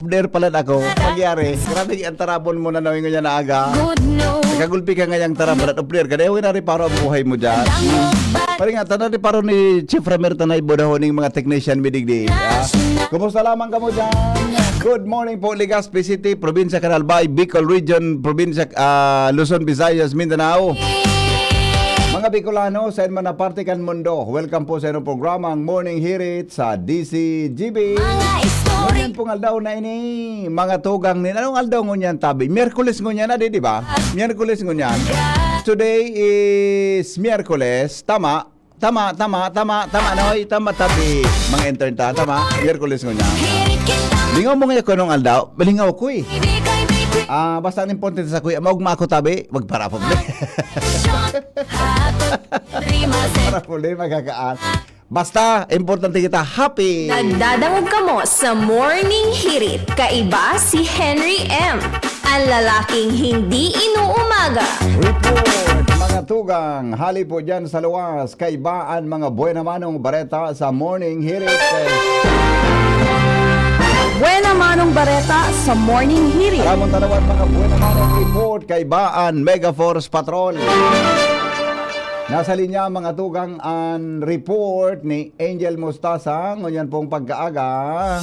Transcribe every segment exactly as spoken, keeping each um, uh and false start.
Upder pala ako. Pagyari, grabe ang tarabon mo na nawingon niya na aga. Good news. Kagulpi ka ngayang tarabon at upder ka. Dahil na reparo ang buhay mo dyan. Pare nga, tana reparo ni Chief Ramir Tanay Bodahoning mga technician midigdi. Ah, kumusta lamang kamo dyan? Good morning po, Legazpi City, Probinsya Canal Bay, Bicol Region, Probinsya, ah, Luzon, Visayas, Mindanao. Mga Bicolano, sa man na parte kan mundo, welcome po sa inyong programa, ang Morning Hirit sa D C G B. Mga istorya. Ngunyan pong aldaw na ini, mga tugang nin, anong aldaw ngunyan, tabi? Miyerkules ngunyan na, di, di ba? Miyerkules ngunyan. Today is Miyerkules, tama? Tama, tama, tama, tama, noy, tama, tabi. Mga intern ta, tama? Miyerkules ngunyan. Lingaw mo ngayon kung anong aldaw? Malingaw ko eh. Ah, basta ang importante sa kuya, maugma ako, tabi, magparapob. Para problema, kakaan. Basta, importante kita, happy. Nagdadangog kamo sa Morning Hirit. Kaiba si Henry M, ang lalaking hindi inuumaga. Report, mga tugang, hali po dyan sa luwas, kaiba an mga buena manong bareta sa Morning Hirit. Buena manong bareta sa Morning Hirit. Alamon ta liwat mga buena manong report, kaiba an Mega Force Patrol. Nasa linya, mga tugang, an report ni Angel Mostasa, ngunyan pong pagkaaga.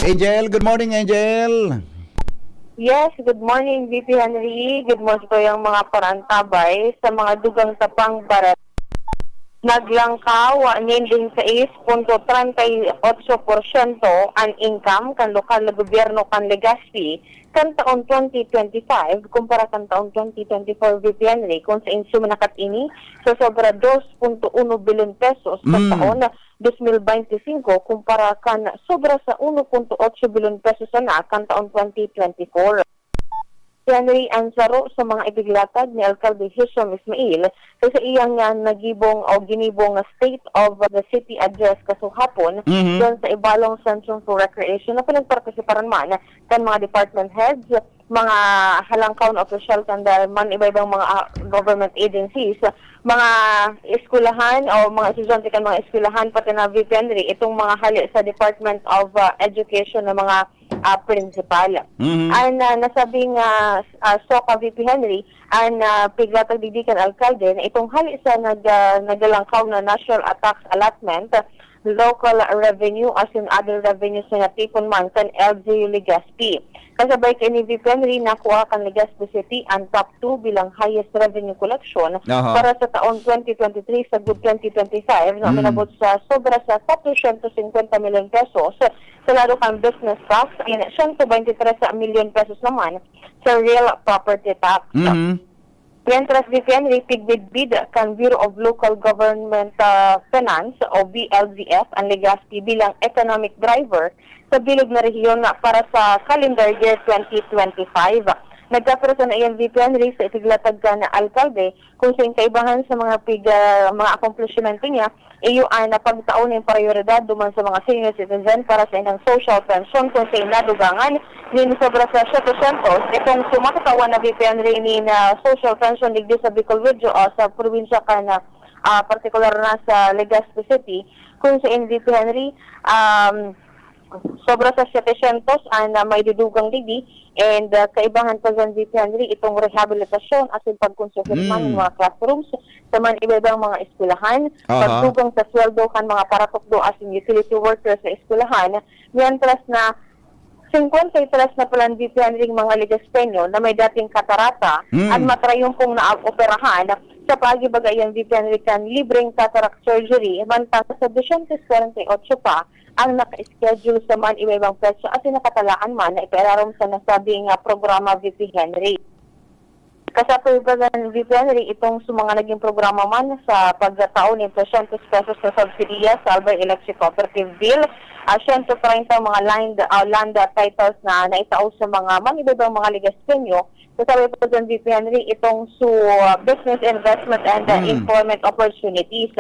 Angel, good morning, Angel. Yes, good morning, V P Henry. Good morning po yung mga parantabay sa mga dugang tapang barat. Naglangkaw nin ding sais punto treinta y ocho porsyento an income kan lokal na gobyerno kan Legazpi kan taon twenty twenty-five kumpara kan taon twenty twenty-four, V P Henry, kung sain sumanakat ini sa sobra dos punto uno bilyon pesos sa Mm. taon dos mil bente singko kumpara kan sobra sa uno punto otso bilyon pesos sana kan taon twenty twenty-four. Henry, ang saro sa mga ipiglatag ni Alkalde Hisham Ismail sa saiyang, ah, nagibong o ginibong State of the City Address kasuhapon Mhm. doon sa Ibalong Centrum for Recreation na pinagpartisiparan man kan mga department heads, mga halangkaw na opisyal kan man iba-ibang mga, ah, government agencies, mga eskwelahan o mga estudyante kan mga eskwelahan, pati na, V P Henry, itong mga hali sa Department of, ah, Education na mga, ah, principal. Mhm. Ang, ah, nasabing, ah, s-, ah, SOCA, V P Henry, ang, ah, piglatag digdi kan alkalde na itong hali sa nag-, ah, naglalangkaw na National Tax Allotment, local revenue, asin other revenues na natipon man kan L G U Legazpi. Kasabay kaini, V P Henry, nakua kan Legazpi City ang top two bilang highest revenue collection Aha. para sa taon twenty twenty-three sagud twenty twenty-five na Mm. uminabot sa sobra sa kwatrosyentos singkwenta milyon pesos sa lado kan business tax and siyento bente tres milyon pesos naman sa real property tax. Mhm. Mientras, V P Henry, pigbigbid kan Bureau of Local Government, ah, Finance o B L G F ang Legazpi bilang economic driver sa bilog na rehiyon na para sa calendar year twenty twenty-five. Nagkapirasal na iyan, V P Henry, sa ipiglatag kan alkalde kung sa kaibahan sa mga pig-, ah, mga akomplishmento niya, iyo an pagtao nin prayoridad duman sa mga senior citizen para sa ilang social pension kung sa nadugangan nin sobra sa setecientos itong sumasatawan na, V P Henry, nin, ah, social pension digdi sa Bicol Region o sa probinsya kan, ah, partikular na sa Legazpi City, kung sa V P Henry, um, sobra sa setecientos an, ah, maidudugang digdi, and, ah, kaibahan pa dyan, V P Henry, itong rehabilitasyon asin pagkonstruksyon Mm. ng mga classrooms sa man iba-ibang mga eskwelahan, Aha. pagdugang sa sweldo kan mga paratukdo asin utility workers sa eskwelahan, mientras na singkwenta y tres na palan, V P Henry, mga Legazpeño na may dating katarata Mm. an matrayumpong naoperahan sa paagi baga iyan, V P Henry, kan libreng cataract surgery, mantang sa dosyentos kwarenta y otso pa ang naka-schedule sa man iba-ibang petsa asin nakatalaan man na ipairarom sa nasabing, ah, programa, V P Henry. Kasapi pa kan V P Henry, itong sa mga naging programa man sa pagtao nin tresyentos pesos na subsidiya sa Albay Electric Cooperative Bill, ah, siyento treinta mga land, ah, land titles na naitao sa mga man iba-ibang mga Legazpeño. Kasapi pa kan V P Henry, itong sa, ah, business investment and, ah, Hmm. employment opportunities.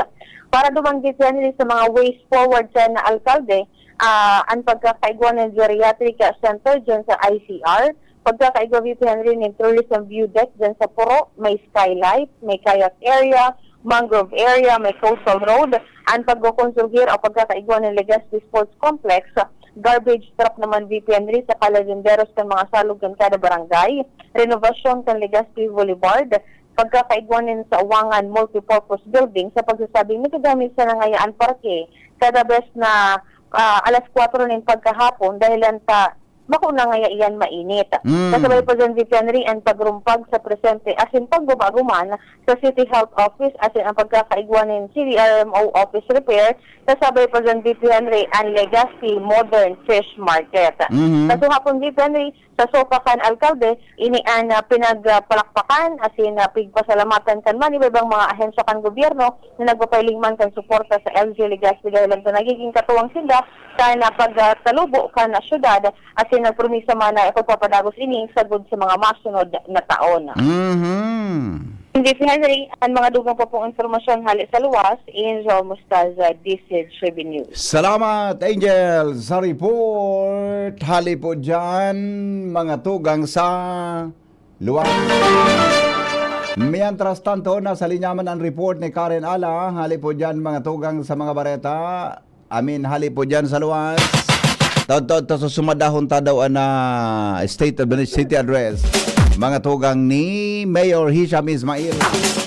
Para duman, V P Henry, sa mga ways forward sa na alkalde, ah, ang pagkakaigwa ng geriatric center dyan sa I C R, pagkakaigwa, V P Henry, nin tourism view deck dyan sa Puro, may skylight, may kayak area, mangrove area, may coastal road, ang pagkukonstruir o pagkakaigwa ng Legazpi Sports Complex, garbage truck naman, V P Henry, sa kalayenderos kan mga salog kan kada barangay, renovasyon kan Legazpi Boulevard, pagkakaigwa nin sawangan multipurpose building sa pagsasabing nagagamit sa nangayaan parke kada bes na, ah, alas kwatro nin pagkahapon dahilan ta bako na ngaya iyan mainit. Mm. Kasabay pa dyan, V P Henry, an pagrumpag sa presente asin pagbaba guman sa City Health Office asin an pagkakaigwa nin C D R M O office repair. Kasabay pa dyan, V P Henry, an Legazpi Modern Fish Market. Mhm. Sa suhapon, V P Henry, sa SOFA kan alkalde, ini an, ah, pinagpalakpakan asin, ah, pigpasalamatan kan man iba-ibang mga ahensya kan gobyerno na nagpapailing man kan suporta sa L G Legazpi dahilan ta nagiging katuwang sinda kan, ah, pagtalubo kan syudad asin nagpromisa man na ipagpapadagos ini sagod sa mga masunod na taon. Mhm. Hindi si Henry, ang mga dugang pa pong impormasyon hali sa luwas, Angel Mostaza, D C H News. Salamat, Angel, sa report. Hali po dyan, mga tugang sa luwas. Mientras tanto, nasa linya man ang report ni Karen Ala. Hali po dyan, mga tugang sa mga bareta. I mean, hali po dyan sa luwas. Taod-taod ta susumadahon ta daw an, ah, State of the City Address. Mga tugang ni Mayor Hisham Ismail.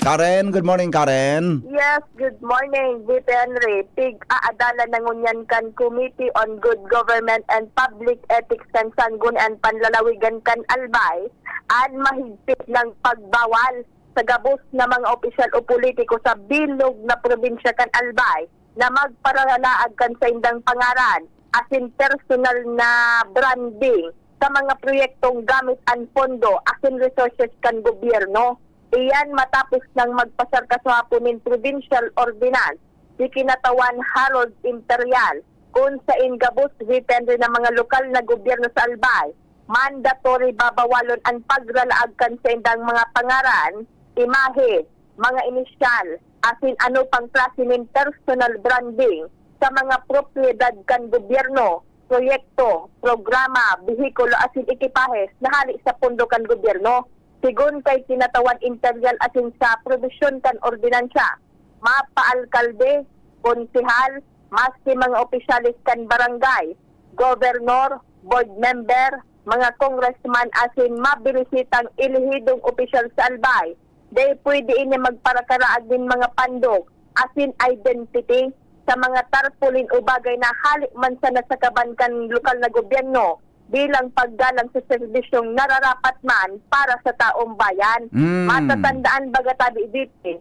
Karen, good morning, Karen. Yes, good morning, V P Henry. Pig-aadalan na ngunyan kan Committee on Good Government and Public Ethics kan Sangguniang Panlalawigan kan Albay an mahigpit na pagbawal sa gabos na mga opisyal o politiko sa bilog na probinsya kan Albay na magparalaag kan saindang pangaran asin personal na branding sa mga proyektong gamit an pondo asin resources kan gobyerno. Iyan matapos nang magpasar kasuhapon nin provincial ordinance si Kinatawan Harold Imperial, kun sain gabos depende ng mga lokal na gobyerno sa Albay, mandatory babawalon an pagralaag kan saindang mga pangaran, imahe, mga inisyal, asin ano pang klase nin personal branding sa mga propiedad kan gobyerno, proyekto, programa, behikulo asin ekipahes na hale sa pondo kan gobyerno, sigon kay Kinatawan Imperial asin sa probisyon kan ordinansya. Mapaalkalde, konsehal, maski mga opisyales kan barangay, gobernor, board member, mga congressman asin mabinisitang elehidong opisyal sa Albay, dai pwede ini magparakaraag nin mga pandog asin identity sa mga tarpaulin o bagay na hale man sana sa kaban kan lokal na gobyerno bilang paggalang sa serbisyong nararapat man para sa taong bayan. Mm. Matatandaan baga tabi diti,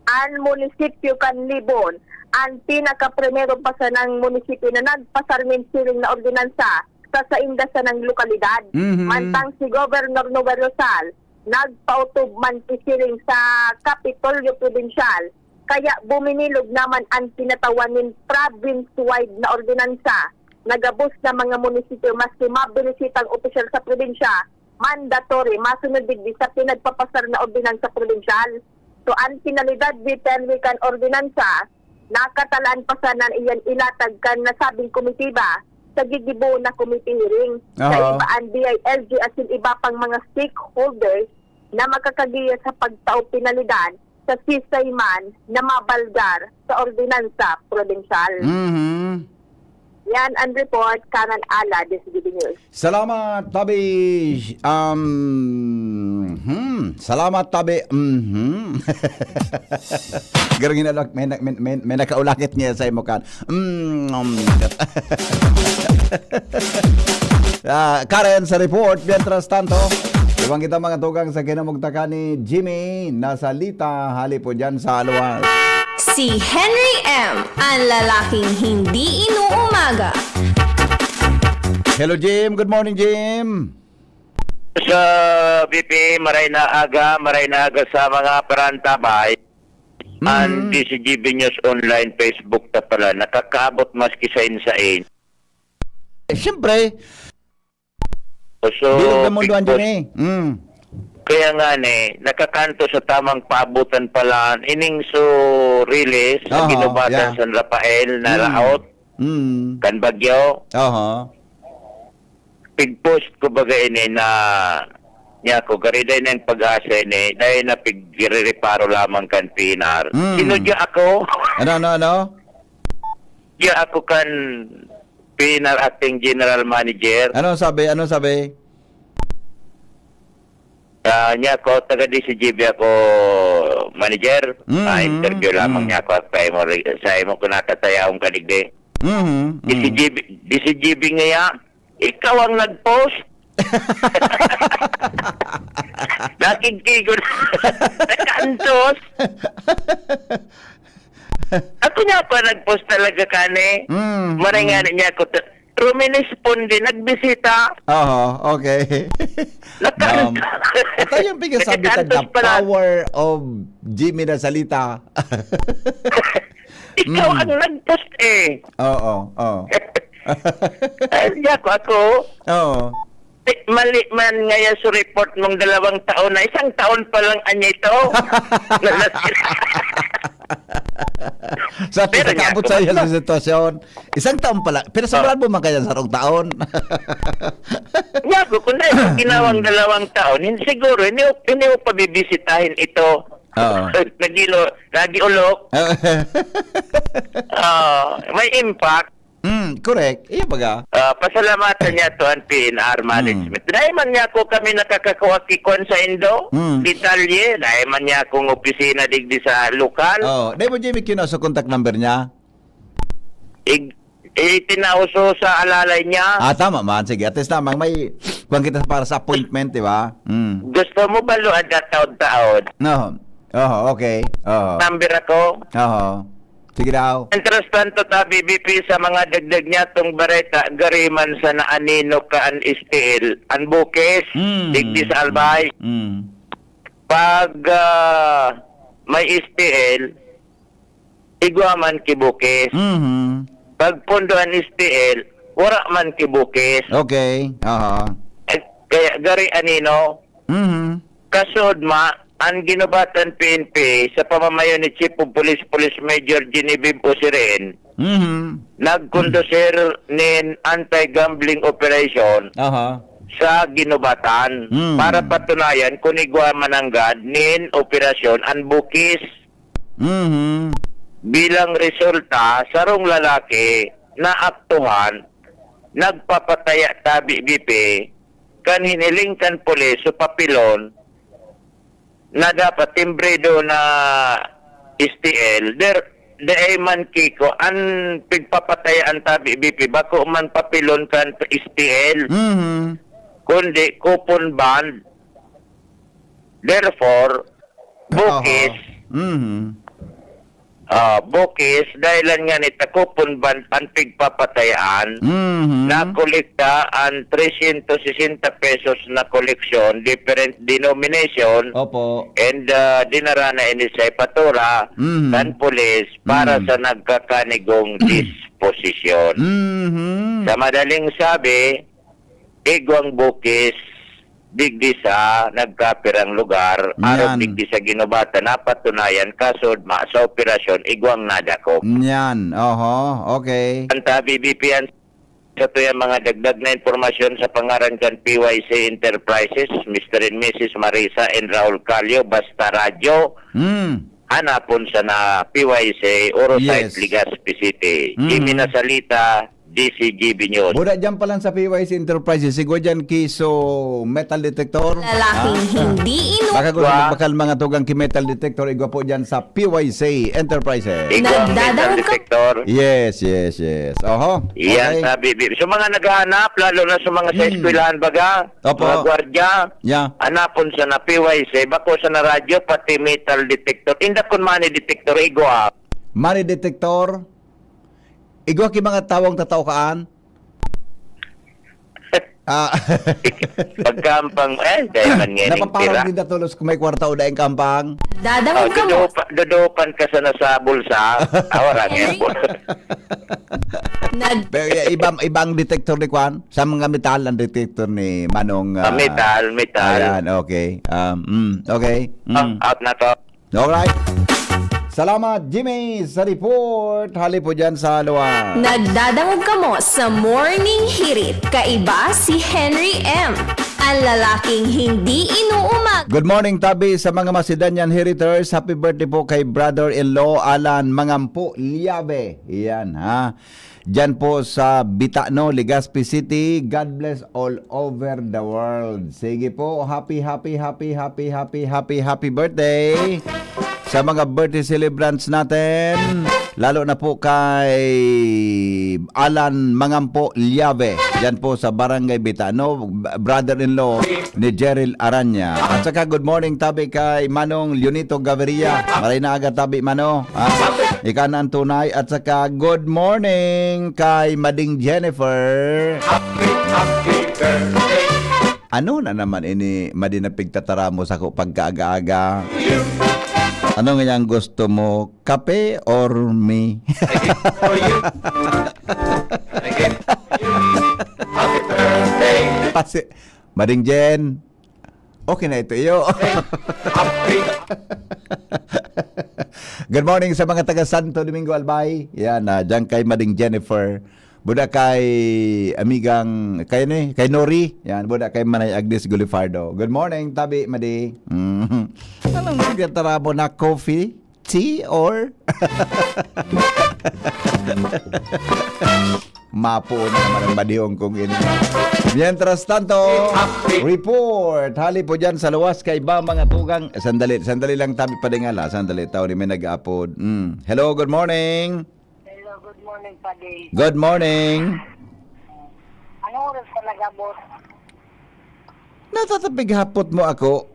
an munisipyo kan Libon, an pinakaprimerong pasanang munisipyo na nagpasar nin siring na ordinansa sa sainda sanang lokalidad. Mhm. Mantang si Governor Noel Rosal, nagpautob man ki siring sa Kapitolyo Probinsyal, kaya buminilog naman an tinatawan nin province-wide na ordinansa na gabos na mga munisipyo maski mabinisitang opisyal sa probinsya, mandatory masunod digdi sa pinagpapasar na ordinansa probinsyal. So, an pinalidad, V P Henry, kan ordinansa, nakatalaan pa sana iyan ilatag kan nasabing komitiba sa gigibo na committee hearing. Sa Aha. iba, an D I L G asin iba pang mga stakeholders na makakagiya sa pagtao pinalidad sa sisay man na mabalgar sa ordinansa probinsyal. Mhm. Yan ang report, Kanan Ala, D S B B News. Salamat, tabi. Um, hmm. Salamat, tabi. Mhm. Garang hinalak, may, na- may, may, may nakaulakit niya sa imo kan. Mm. Ah, Karen sa report. Mientras tanto, ibang kita mga tugang sa kinamugtakan ni Jimmy. Nasa Lita, hali po dyan sa Aluwas. Si Henry M, ang lalaking hindi inuumaga. Hello, Jim. Good morning, Jim. Sa B P, maray na aga, maray na aga sa mga parantabay. Ang Mm. D C G B News Online Facebook ta pala, nakakaabot maski sain-sain. Eh, siyempre. So, bilog na mundo, big boss. Anjun, eh. Mm. Kaya nga ni, nakakanto sa tamang paabutan pala, ining so riles, sa Aha, ginubatan yeah. San Rafael na Mm. laot, Mm. kan Bagyo. Aha. Pig-post ko baga ini na, niya ko, gariday na yung pag-asa ini, dahil na pigrireparo lamang kan P N R. Mm. Sinudya ako. Ano, ano, ano? Diya ako kan P N R Acting General Manager. Ano sabi? Ano sabi? Ah, niya ako, taga D C G B ako, manager. Mm, Ah, interview lamang mm. niya ako sa imo, sa imo ko nakatayaong kadigdi. Mm, mm. D C G B, D C G B ngaya, ikaw ang nag-post. Nakigkigo na. Nakaantos. Ako niya pa nag-post talaga kani. Mm, Maray nga mm. niya ako ta-, ruminisponde, nagbisita. Oho, okay. Naka- Um, ito yung pinagsasabi ta, Nakaantos the pala. power of Jimmy na salita. Ikaw Mm. ang nag-post eh. Oo, oo. Ay, di ako, ako. Oo. Ti-, mali man ngaya sa report mong dalawang taon na, isang taon pa lang anya ito. Sa Pero niya, nagkabot sa iyo sa sitwasyon. Isang taon pa lang. Pero Oh. sigurado man kaya sa rong taon. Niya ako, kung dahil sa ginawang dalawang taon, hin-, siguro, hindi, hindi mo pabibisitahin ito. Oo. Nagilo, nagiulok. Oo. Ah, may impact. Mm, correct. Iya baga. Ah, pasalamatan niya to ang P N R management. Mm. Dahil man niya ako kami nakakakuha kikwan sa Indo, Mm. detalye, dahil man niya akong opisina digdi sa lokal. Oh, dahil mo, Jimmy, kinuha sa contact number niya? Ig-, itinauso sa alalay niya. Ah, tama man. Sige, at least lamang may kuwan kita para sa appointment, di ba? Mm. Gusto mo ba luad na taon-taon? No. Oh, okay. Oh. Number ako? Oo. Sige daw. Mientras tanto, ta, B B P, sa mga dagdag niya tong bareta, gari man sa naanino ka an S T L, an bukis, Mm, digdi sa Albay. mm. Pag, ah, may S T L, igwa man ki bukis. Mhm. Pag pondo an S T L, wara man ki bukis. Okay. Aha. Eh, kaya gari anino, Mhm. Kasod ma, an ginubatan P N P sa pamamayo ni Chief of Police, Police Major Genevieve Osirin, Mhm. nagkondusir nin anti-gambling operation Aha. sa ginubatan Mm. para patunayan kun igwa mananggad nin operasyon an bukis. Mhm. Bilang resulta, sarong lalaki na aktuhan, nagpapataya tabi bipi kan hiniling kan pulis o papilon na dapat timbrido na S T L. Der, dai man kiko, an pigpapatayaan tabi bipi, bako man papilon kan S T L, Mhm. kundi coupon bond. Therefore, bukis, Aha. Mhm. ah, bukis, dahilan nga ni ta coupon bond an pigpapatayaan, Mhm. nakolekta an trescientos sesenta pesos na koleksyon, different denomination, Opo. and, ah, dinara na ini sa jepatura Mhm. kan pulis para Mhm. sa nagkakanigong disposisyon. Mhm. Sa madaling sabi, igwang bukis digdi sa nagkapirang lugar, arog Nyan. digdi sa ginubatan, napatunayan, kasod ma sa operasyon, igwang nadakop. Nyan, oho, okay. An tabi, B P, an sa tuyang mga dagdag na impormasyon sa pangaran kan P Y C Enterprises, Mister and Missus Marisa and Raul Calio, Basta Radyo, Hmm. hanapon sana P Y C, Orosite, Yes. Legazpi City. Mhm. Jimmy Nasalita, D C G B News. Buda dyan pa lang sa P Y C Enterprises, siguro dyan kiso metal detector. Lalaking Ha? hindi inom. Baka gusto Wa. magbakal mga tugang ki metal detector, igwa po dyan sa P Y C Enterprises. Igwa Nagdadangog metal ka. detector. Yes, yes, yes. Oho. Iyan, Okay. sabi, bi-, sa mga naghahanap, lalo na sa mga sa Hmm. eskwelahan, baga, Opo. mga gwardya, Yeah. hanapon sana P Y C, bako sana radyo, pati metal detector. Inda kun money detector, igwa. Money detector? Igwa ki mga tawong tatao kaan? Ah. Pagkampang, eh, dahil man nga ning Napaparang tira. din na tulos kung may kwarta o daing kampang. Dadangog Oh, ka mo. dudupa-, dudupan ka sana sa bulsa. Awara nga yung bulsa. Nag- Pero, eh, ibang, ibang detector ni Kwan. Sa mga metal, ang detector ni Manong, Ah, ah, metal, metal. ayan, okay. Um, mm, okay. Ah, Mm. out na to. Alright. Salamat, Jimmy, sa report. Hali po dyan sa luwa. Nagdadangog kamo sa Morning Hirit. Kaiba si Henry M. Ang lalaking hindi inuumag. Good morning, tabi sa mga Macedonian Heriters. Happy birthday po kay brother-in-law Alan Mangampo Liave. Iyan, ha? Diyan po sa Bitano, Legazpi City. God bless all over the world. Sige po, happy, happy, happy, happy, happy, happy, happy birthday sa mga birthday celebrants natin. Lalo na po kay Alan Mangampo Liave. Diyan po sa Barangay Bitano, brother-in-law ni Jeril Aranya. At saka good morning tabi kay Manong Leonito Gaviria. Maray na aga tabi, Mano. Ah, ika na ang tunay. At saka good morning kay Mading Jennifer. Ano na naman ini, Madi, na pigtataramo sako pagkaaga-aga? Ano nga yang gusto mo? Kape or me? Pasi, Mading Jen, okay na ito iyo. Good morning sa mga taga Santo Domingo, Albay. Yan, ah, diyan kay Mading Jennifer. Buda kay amigang, kay ano eh, kay Nori. Yan, buda kay Manay Agnes Gulifardo. Good morning, tabi, Madi. Mm. Anong nagtatarabo na, coffee? Tea or? Mapo na naman ang madihong kong ini. Mientras tanto, report. Hali po dyan sa luwas kay ba mga tugang. Sandali, sandali lang tabi, padingala. Sandali, tao ni may nag-aapod. Mm. Hello, good morning. Hello, good morning, Padi. Good morning. Anong oras ka nag-abot? Natatapig hapot mo ako.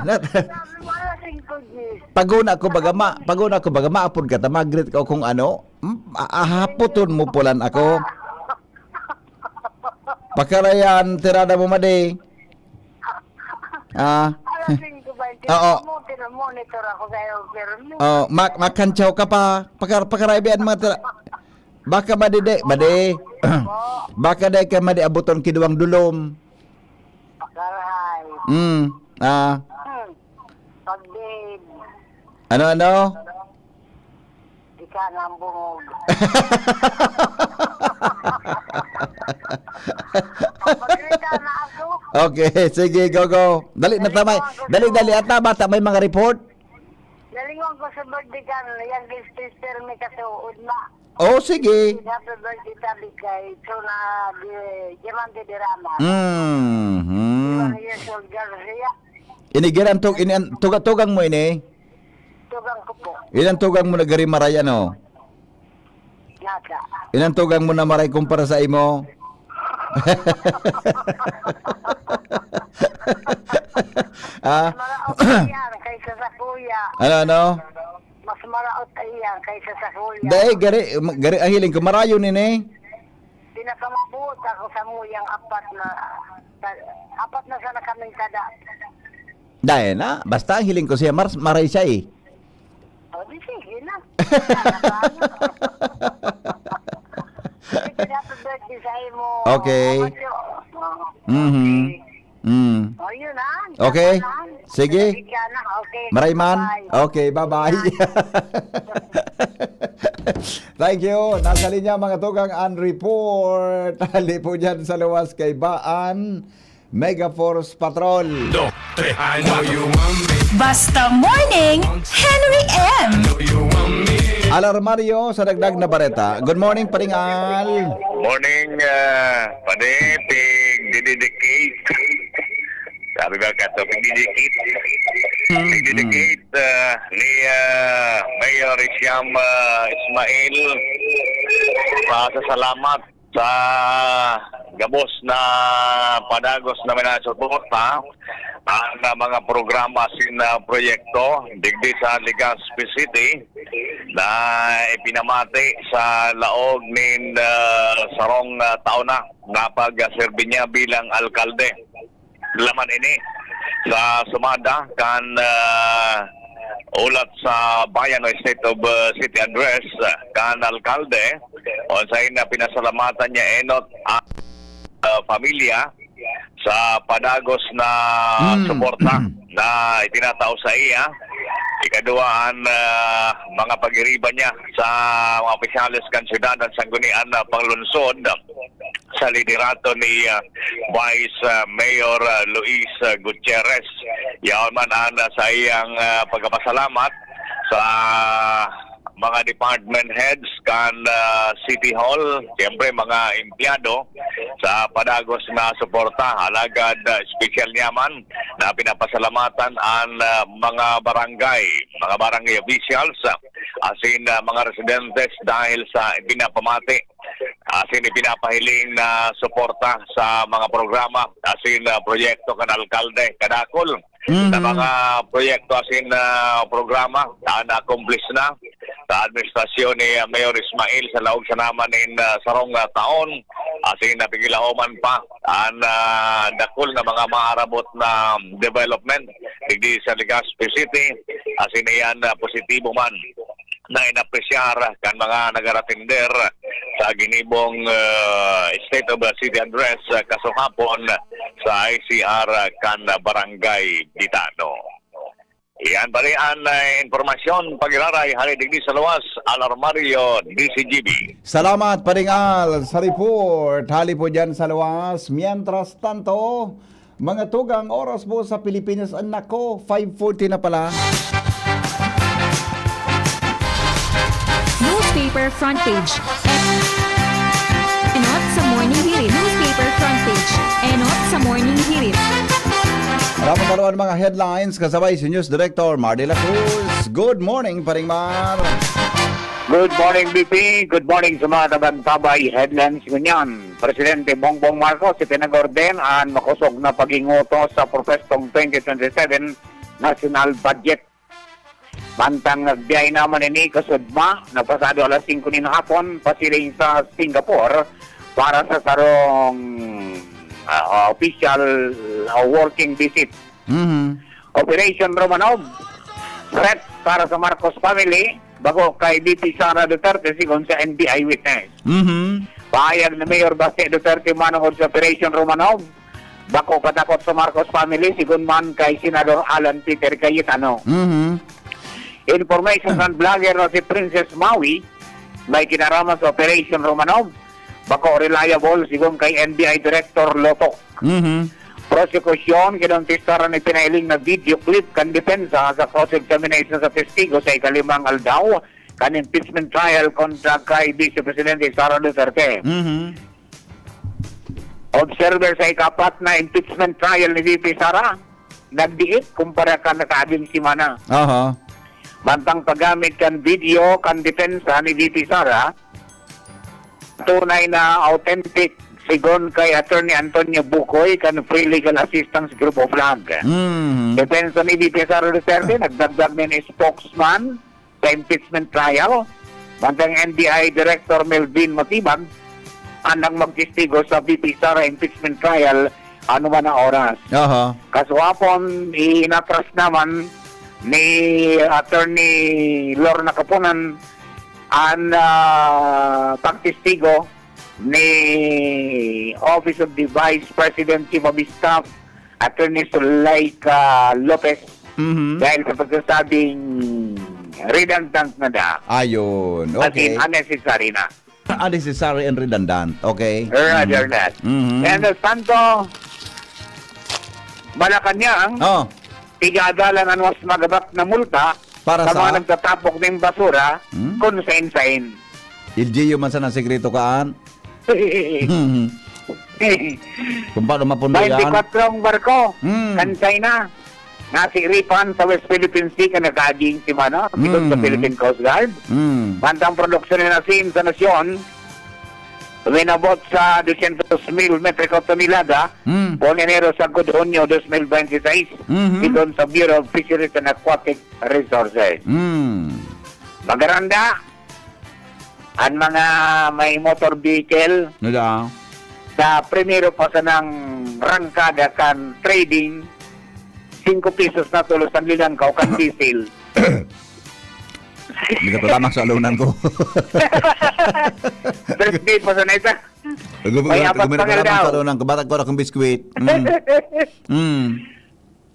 Nat- Sabi mo, alas singko diyes. Paguna ko baga ma-, paguna ko baga maapod ka ta, magrit ka kung ano, mm, a-, ahapoton mo pulan ako. Pakarayan, tirada mo, Madi. Ah. Alas singko baynte. Oo. Mo, tira-, monitor ako sa'yo, pero no. Oh, mak-, makantsaw ka pa. Pakar-, pakaraibian mga tira-, baka madide, madi. Baka dai ka madi abuton kiduwang dulom. Pakarahay. Mm. Ah. Hmm. Pag-behave. Ano, ano? Ika na ang bungog. Magsalita na ako. Okay, sige, go, go. Dali na tamay. Dali, dali, ata bata may mga report. Nalingon ko sa birthday kan, yang sister mi katuod na. Oh, sige. Happy birthday, tabi kay Chona de Diamante de Rama. Mm-hmm. One years old girl siya. Ini, girang tug-, ini, an-, tuga-, tugang mo ini? Tugang ko po. Ilang tugang mo na gari maray, ano? Nada. Ilang tugang mo na maray kumpara sa imo? Ha? Maraot iyan kaysa sa kuya. Ano, ano? Mas maraot iyan kaysa sa kuya. Dai, gari, gari ang hiling ko. Marayo nini. Pinakamabuot ako sa muyang apat na, apat na sana kaming kada. Dai na, basta ang hiling ko siya, mar-, maray siya eh. O, di sige na. Sige, happy birthday sa imo. Okay. Amatyo. Oh, Mhm. okay. Mm. O, yun na. Okay. Tama na. Sige. Sige na. Okay. Maray man. Bye-bye. Okay, bye-bye. Thank you. Nasa linya, mga tugang, ang report. Hali po dyan sa luwas kay Baan. Mega Force Patrol. Doc Trehano. Basta Morning, Henry M. Alarmario sa dagdag na bareta. Good morning, Paring Al. Morning, ah, Padi, pig-dedicate. Sabi ba ka to? Pig-dedicate. Hmm, Pig-dedicate, ah, ni, ah, Mayor Siam, ah, Ismail. Pasasalamat sa gabos na padagos na minasuporta ang, ah, mga programa sin, ah, proyekto digdi sa Legazpi City na ipinamati sa laog nin, ah, sarong, ah, taon na na pagserbi niya bilang alkalde. Laman ini sa sumada kan, ah, ulat sa bayan o State of, ah, City Address, ah, kan alkalde, unsay na pinasalamatan niya enot ang, ah, pamilya sa padagos na Mm. suporta na itinatao sa iya. Ikaduwa, ang, ah, mga pag-iriba niya sa mga opisyales kan syudad, ang sanggunian na panglungsod, sa liderato ni, ah, Vice, ah, Mayor, ah, Luis, ah, Gutierrez. Yaon man an, ah, saiyang, ah, pagkapasalamat sa mga department heads kan, ah, City Hall, siyempre mga empleyado sa padagos na suporta. Alagad, ah, espesyal niya man na pinapasalamatan an, ah, mga barangay, mga barangay officials, ah, asin, ah, mga residentes dahil sa ipinapamati asin ipinapahiling na suporta sa mga programa asin, ah, proyekto kan alkalde. Kadakul na Mhm. mga proyekto asin, ah, programa na na-accomplish na sa administrasyon ni, ah, Mayor Ismail sa laog sana man nin, ah, sarong, ah, taon. Asin napigilahoman pa an, ah, dakul na mga maarabot na development digdi sa Legazpi City. Asin iyan, ah, positibo man na inapresyar kan mga nag-aratender sa ginibong, ah, State of the City Address, ah, kasuhapon sa I C R kan Barangay Bitano. Iyan pa rin an, ah, impormasyon pag-iraray hali digdi sa luwas, Alarmario, D C G B. Salamat, Paring Al, sa report. Hali po dyan sa luwas. Mientras tanto, mga tugang oras po sa Pilipinas. Ah, nako, five forty na pala. Newspaper front page. Enot sa Morning Hirit. Newspaper front page. Enot sa Morning Hirit. Rapat taro an mga headlines kasabay si News Director Mar de la Cruz. Good morning, Paring Mar. Good morning, B P. Good morning sa mga tabantabay. Headlines ngunyan. Presidente Bongbong Marcos itinagorden an makosog na paghingotos sa propwestong twenty twenty-seven national budget. Mantang nagbiyahe naman ini kasudma na pasado alas singko nin hapon pasiring sa Singapore para sa sarong, ah, official, ah, working visit. Mhm. Operation Romanov, threat para sa Marcos family, bako kay V P Sara Duterte, sigon sa N B I witness. Mhm. Pahayag ni Mayor Baste Duterte manongod sa Operation Romanov, bako patakot sa Marcos family, sigon man kay Senador Alan Peter Cayetano. Mhm. Information kan vlogger na si Princess Maui, may kinaraman sa Operation Romanov, bako reliable, sigon kay N B I Director Lotok. Mhm. Prosekusyon, kinontestaran ni pinahiling na video clip kan depensa sa cross-examination sa testigo sa ikalimang aldaw kan impeachment trial kontra kay Vice Presidente Sara Duterte. Mhm. Observer sa ikapat na impeachment trial ni V P Sara, nagdiit kumpara kan nakaaging semana. Aha. Mantang paggamit kan video kan depensa ni V P Sara, tunay na authentic, sigon kay Attorney Antonio Bucoy kan Free Legal Assistance Group of Lag. Mhm. Depensa ni V P Sara Duterte, nagdagdag nin spokesman sa impeachment trial. Mantang N B I Director Melvin Matibag, andang magtestigo sa V P Sara impeachment trial anuman na oras. Aha. Kasuhapon, inatras naman ni Attorney Lorna Kapunan an, ah, pagtestigo ni Office of the Vice President Chief of Staff, Attorney Zuleika Lopez, Mhm. dahil sa pagsasabing redundant na daw. Ayun, As in, okay. unnecessary na. Unnecessary and redundant, okay? Rather Mhm. that. Mhm. Kaya sa Santo, Malacanang, Oh. Tigadalan an mas magabat na multa Para sa sa? mga nagtatapok nin basura Hmm? kun sain-sain. L G U man sana ang sekreto kaan. Kung paano mapundo yan? Baintikwatro ang barko Hmm. kan China nasiripan sa West Philippine Sea kan nakaaging semana, sigon sa Hmm. Philippine Coast Guard. Hmm. Mantang produksyon nin asin sa nasyon, Umabot sa dosyentos mil metriko tonelada, Hmm. poon Enero sagkod Hunyo dos mil bente seis, Mhm. sigon sa Bureau of Fisheries and Aquatic Resources. Hmm. Magaranda an mga may motor vehicle Nada. sa primero pa sanang rangkada kan trading, singko pesos na tulos ang lilangkaw kan diesel. Hindi ka tatamak sa alunan ko. Birthday pa sana ita. Gum- May gum- apat gumira pang ka lamang aldaw. Sa alunan ko. Batag ko na kong biskwit. Mm. Mm.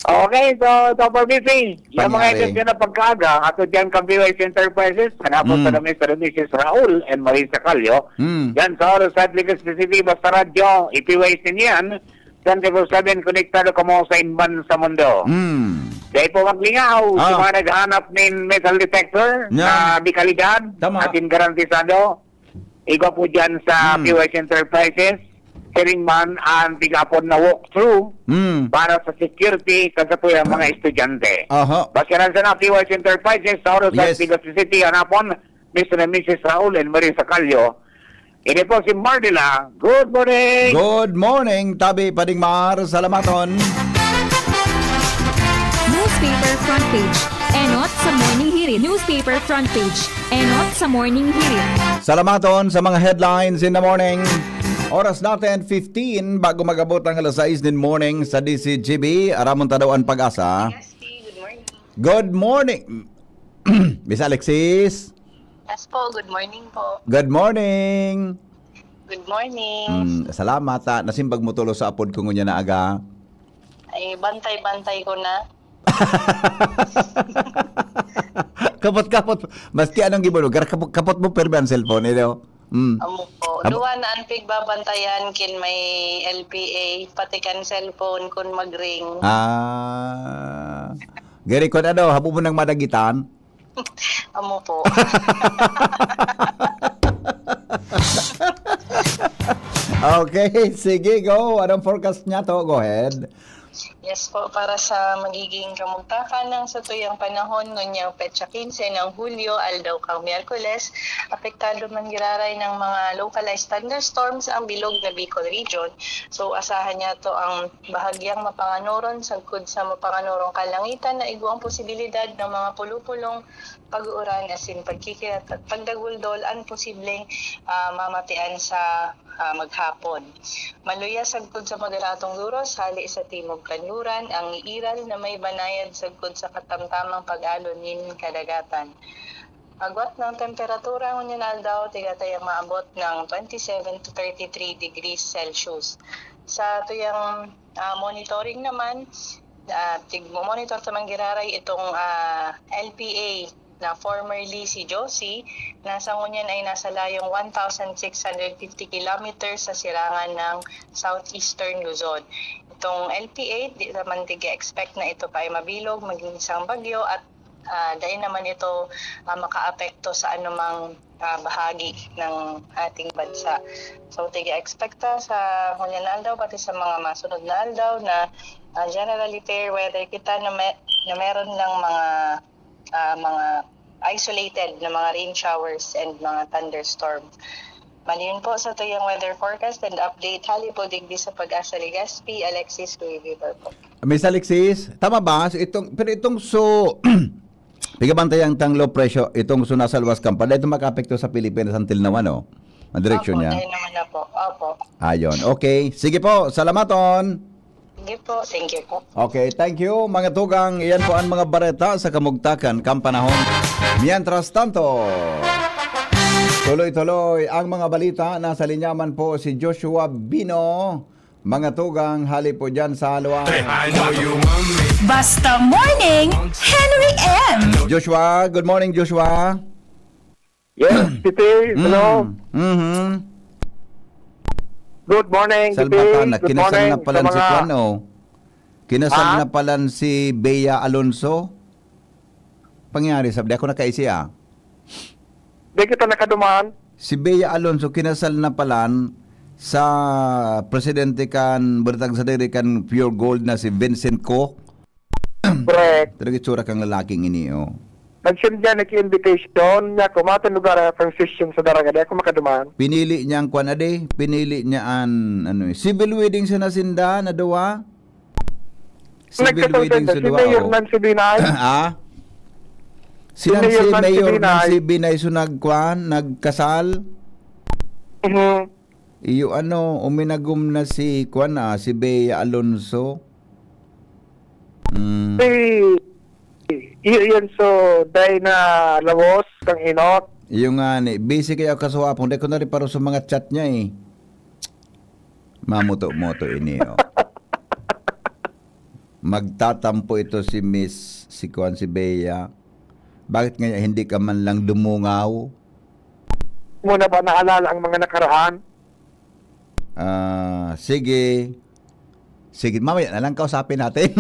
Okay, so, Topper B P, yung mga Pangyari. Edisyon na pagkaaga, ato dyan kang P Y C Enterprises, hanapon Mm. sa Mister and Missus Raul and Marisa Calio, Mm. dyan sa Oro Side, Legazpi City, basta radyo, i-P Y C niyan, twenty-four seven, konektado kamo sa imban sa mundo. Mm. Dahil po maglingaw, sa Ah. mga naghahanap nin metal detector Yan. na de kalidad Tama. at garantisado, igwa po dyan sa Hmm. P Y C Enterprises, siring man ang tigapon na walkthrough Hmm. para sa security, sa, sa po yung mga estudyante. Aha. Basiran sa na P Y C Enterprises, sa Oro Side, Yes. Legazpi City, hanapon, Mister and Missus Raul and Marisa Calio. Ini po si Mardila. Good morning! Good morning, Tabi Padingmar. Salamaton. Newspaper front page. Enot sa Morning Hirit. Newspaper front page. Enot sa Morning Hirit. Salamaton sa mga headlines in the morning. Oras natin, fifteen, bago mag-abot ang alas sais nin morning sa D Z G B. Aramon ta daw an pag-asa. Yes, Steve. Good morning. Good morning. Miss Alexis? Yes po, good morning po. Good morning. Good morning. Mm, salamat, ah. Nasimbag mo tulos sa apod ko ngunyan na aga. Ay, bantay-bantay ko na. Kapot-kapot. Maski anong gibulo, gar-, kapot, kapot mo, permi ang cellphone, eh, no? Mm. Amo po. Amo. Duwa na ang pigbabantayan kin may L P A, pati kan cellphone kun mag-ring. Ah. Gari, kun ano, habo mo nang madagitan? Amo po. Okay, sige, go. Anong forecast niya to? Go ahead. Yes po, para sa magiging kamugtakan ng satuyang panahon, ngunyang petsa quince ng Hulyo, aldaw kang Miyerkules, apektado man giraray ng mga localized thunderstorms ang bilog na Bicol Region. So, asahan niya to ang bahagyang mapanganoron sagkod sa mapanganorong kalangitan na igwang posibilidad ng mga pulupulong pag-uuran asin pagkikirot at pagdaguldol an posibleng, ah, mamatian sa, ah, maghapon. Maluya sagkod sa moderadong duros hali sa timog kanluran ang iiral na may banayad sagkod sa katamtamang pag-alo nin kadagatan. Agwat ng temperatura ngunyan aldaw, tiga tayang maabot ng twenty-seven to thirty-three degrees Celsius. Sa tuyang, ah, monitoring naman, ah, tig-monitor ta man giraray itong, ah, L P A na formerly si Josie, na sa ngunyan ay nasa layong one thousand six hundred fifty kilometers sa sirangan ng southeastern Luzon. Itong L P A, di naman tig-expect na ito pa ay mabilog, maging isang bagyo at, ah, dai naman ito, ah, makaapekto sa anumang, ah, bahagi ng ating bansa. So, tig-expect ta sa ngunyan na aldaw, pati sa mga masunod na aldaw na, ah, generally fair weather kita na, me-, na meron lang mga, ah, mga isolated na mga rain showers and mga thunderstorm. Maliyon po sa tuyang weather forecast and update, hali po digdi sa Pag-asa Legazpi, Alexis Cuevibor po. Miss Alexis, tama ba? So, itong, pero itong so, pigabantayan tang low pressure, itong so nasa luwas kan pala, ito makaapekto sa Pilipinas until now, ano? Ang direksyon Opo, niya? Tayo naman na po. Opo. Ayun. Okay. Sige po. Salamaton. Sige po. Thank you po. Okay. Thank you, mga tugang. Iyan po ang mga bareta sa kamugtakan kan panahon. Mientras tanto, tuloy-tuloy ang mga balita. Nasa linya man po si Joshua Bino. Mga tugang, hali po dyan sa Haluan. Basta Morning, Henry M. Joshua, good morning, Joshua. Yes, Titi, hello. Mm, mhm. Good morning, Titi. Salbatan na, Good kinasal morning na pala sa si mga Kwan, oh. Kinasal Ha? na pala si Bea Alonso. Pangyari, sabi, di ako nakaisi, ah. Di kita nakaduman. Si Bea Alonso, kinasal na palan sa presidente kan, bulatag sa diri kan Pure Gold na si Vincent Co. Correct. Pero itsura kang lalaking ini, oh. Nag-send niya, nag-invitation niya, kung matang lugar ang transition sa Daraga, di ako makaduman. Pinili niya ang kwan, ade. Pinili niya an, ano, eh. Civil wedding siya nasinda, na duwa. Civil Nagkasal wedding sila, sa si duwa, Mayor oh. Nancy Binay. Ah? Si Sinan Mayor si Nancy Mayor Binay. Nancy Binay, so nagkwan, nagkasal? Mhm. Iyo, ano, uminagom na si, kwan, ah, si Bea Alonso. Mm. Si, iyo yan, so, day na lawos kang inot. Iyo nga ni, busy kaya kaswapong, di ko na rin paro sa mga chat niya, eh. Mamuto-muto ini, oh. magtatampo ito si Miss, si kuwan, si Bea. Bakit nga hindi ka man lang dumungaw? Mo na ba naalala ang mga nakaraan? Ah, sige. Sige, mamaya na lang kausapin natin.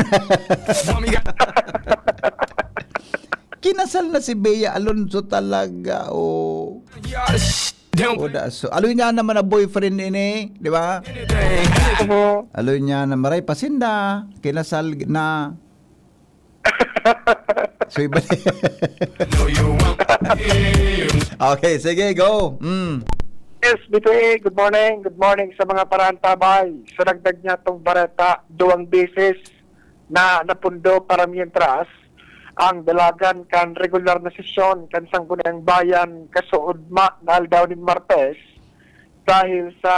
Kinasal na si Bea Alonzo talaga, oh. Oda, so, aloy niya naman na boyfriend ini, di ba? Aloy niya na maray pa sinda, kinasal na. So, iba. Okay, sige, go. Mm. Yes, B P A, good morning. Good morning sa mga paraantabay. Sa dagdag niya tong bareta, duwang beses na napundo para mientras ang dalagan kan regular na sesyon kan Sangguniang Bayan kasuodma na aldaw nin Martes dahil sa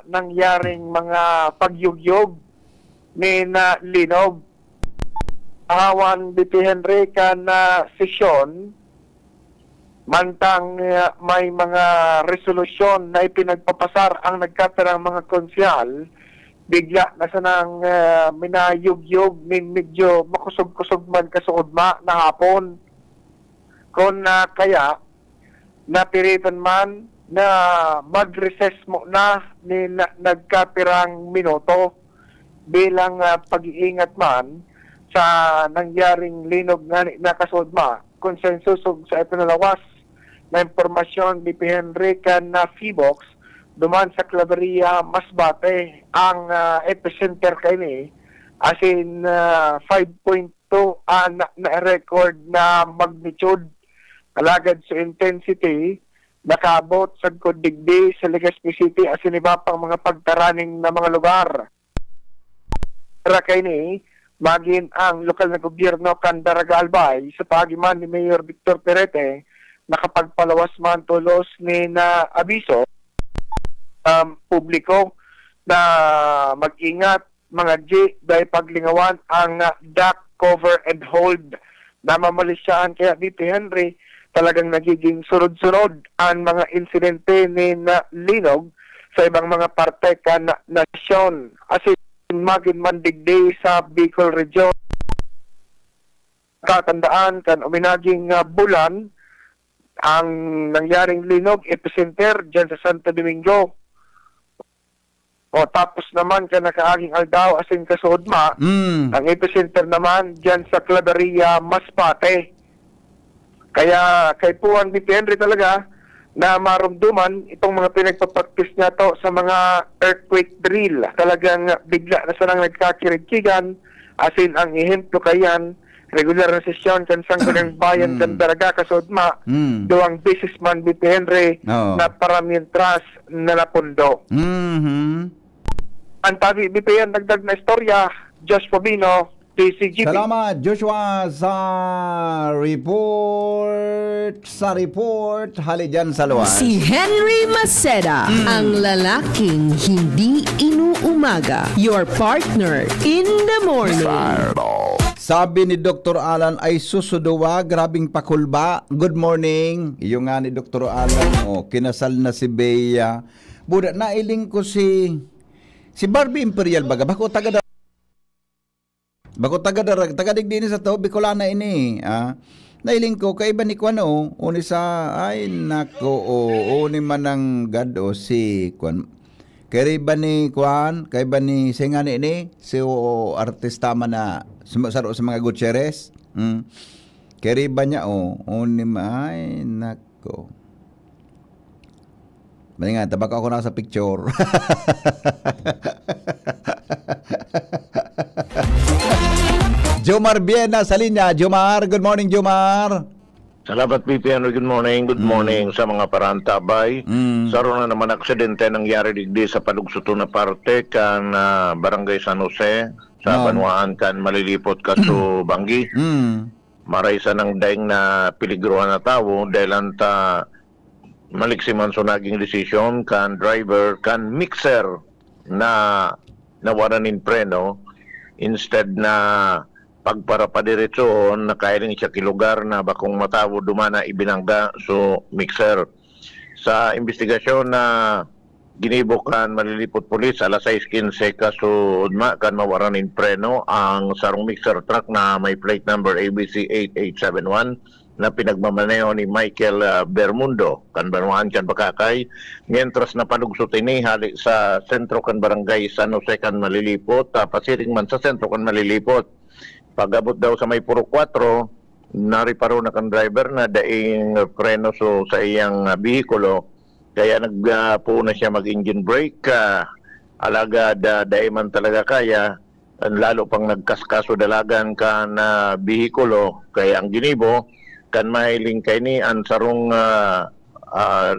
nangyaring mga pagyugyog nin, ah, linog. Ahawan, B P Henry, kan, ah, sesyon, mantang, ah, may mga resolusyon na ipinagpapasar ang nagkapirang mga konsehal, bigla na sanang, ah, minayugyog nin medyo makusog-kusog man kasuodma na hapon. Kun, ah, kaya, napiritan man na mag-recess muna nin nagkapirang minuto bilang, ah, pag-iingat man sa nangyaring linog ngani na kasuodma. Kun sa insosog sa ipinalawas na impormasyon ni P. Henry kan, ah, Phivolcs, duman sa Claveria, Masbate ang, ah, epicenter kaini, asin, ah, five point two an na-record na magnitude. Alagad sa intensity, nakaabot sagkod digdi sa Legazpi City asin iba pang mga pagtaraning na mga lugar. Para kaini, magin ang lokal na gobyerno kan Daraga Albay, sa paagi man ni Mayor Victor Perete, nakapagpalawas man tolos nin abiso sa publiko na mag-ingat, mga G, dai paglingawan ang, ah, duck cover and hold. Namamalisyahan kaya dito, Henry, talagang nagiging sunod-sunod ang mga insidente nin linog sa ibang mga parte kan nasyon. Asin magin man digdi sa Bicol Region. Tatandaan kan uminaging, ah, bulan, ang nangyaring linog, epicenter, dyan sa Santo Domingo. O, tapos naman kan nakaaging aldaw, asin kasuodma, Mm. ang epicenter naman dyan sa Claveria, Masbate. Kaya kaipuhan ni P. Henry talaga na maromdoman itong mga pinagpa-practice niya to sa mga earthquake drill. Talagang bigla na sanang nagkakirigkigan, asin ang ehemplo kayan, regular na sesyon kan Sangguniang Bayan kan Mm. Daraga kasuodma, Mm. duwang beses man ni P. Henry Oo. na para mientras na napundo. Mhm. Ang tabi, B P N, dagdag na istorya, Josh Fabino, T C G P. Salamat, Joshua, sa report, sa report, hali dyan sa luwas. Si Henry Maceda, Mm. ang lalaking hindi inuumaga. Your partner in the morning. Sabi ni Doktor Alan, "Ay sus, duwa, grabing pakulba." Good morning. Iyo nga ni Doktor Alan, oh, kinasal na si Bea. Buda, nailing ko si, si Barbie Imperial baga, bako taga da-, bako taga Darag-, taga digdi ni sa to, Bicolana ini, ah. Nailing ko, kaiba ni kuwan, oh, uni sa, ay, nako, oh, uni man ang gad, oh, si kuwan. Kaiba ni kuwan, kaiba ni, si nga ni ini, si, oh, artista man na, suma-, saro sa mga Gutierrez. Mm. Kaiba niya, oh, uni ma-, ay, nako. Mali nga, tabako ako na sa picture. Jomar Viena sa linya. Jomar, good morning, Jomar. Salamat, P P N. Good morning. Good Mm. morning sa mga paraantabay. Mm. Saro na naman aksidente nangyari digdi sa palugsuton na parte kan, ah, Barangay San Jose, sa Oh. banwaan kan Malilipot, Kaso Banggi. Mm. Maray sanang daing na peligrohan na tawo, dahil anta maliksi man so naging desisyon kan driver kan mixer na nawaran nin preno, instead na pagparapadiretsohon, nakailing siya ki lugar na bakong matawo, duman na ibinangga so mixer. Sa imbestigasyon na Ginibo kan Malilipot Police alas sais quince kasuodma kan mawara nin preno ang sarong mixer truck na may plate number A B C eight eight seven one na pinagmamaneho ni Michael, ah, Bermundo, kan banwaan kan Bacacay, mientras na palugsot ini hali sa sentro kan Barangay San Jose kan Malilipot, ah, pasiring man sa sentro kan Malilipot. Pag-abot daw sa may Purok Kwatro, nariparo na kan driver na daing preno so sa iyang, ah, behikulo, kaya nag, ah, poon na siya mag-engine brake, ah, alagad, ah, dai man talaga kaya, lalo pang nagkaskaso dalagan kan, ah, behikulo. Kaya ang ginibo, kan mahiling kaini an sarong, ah, ah,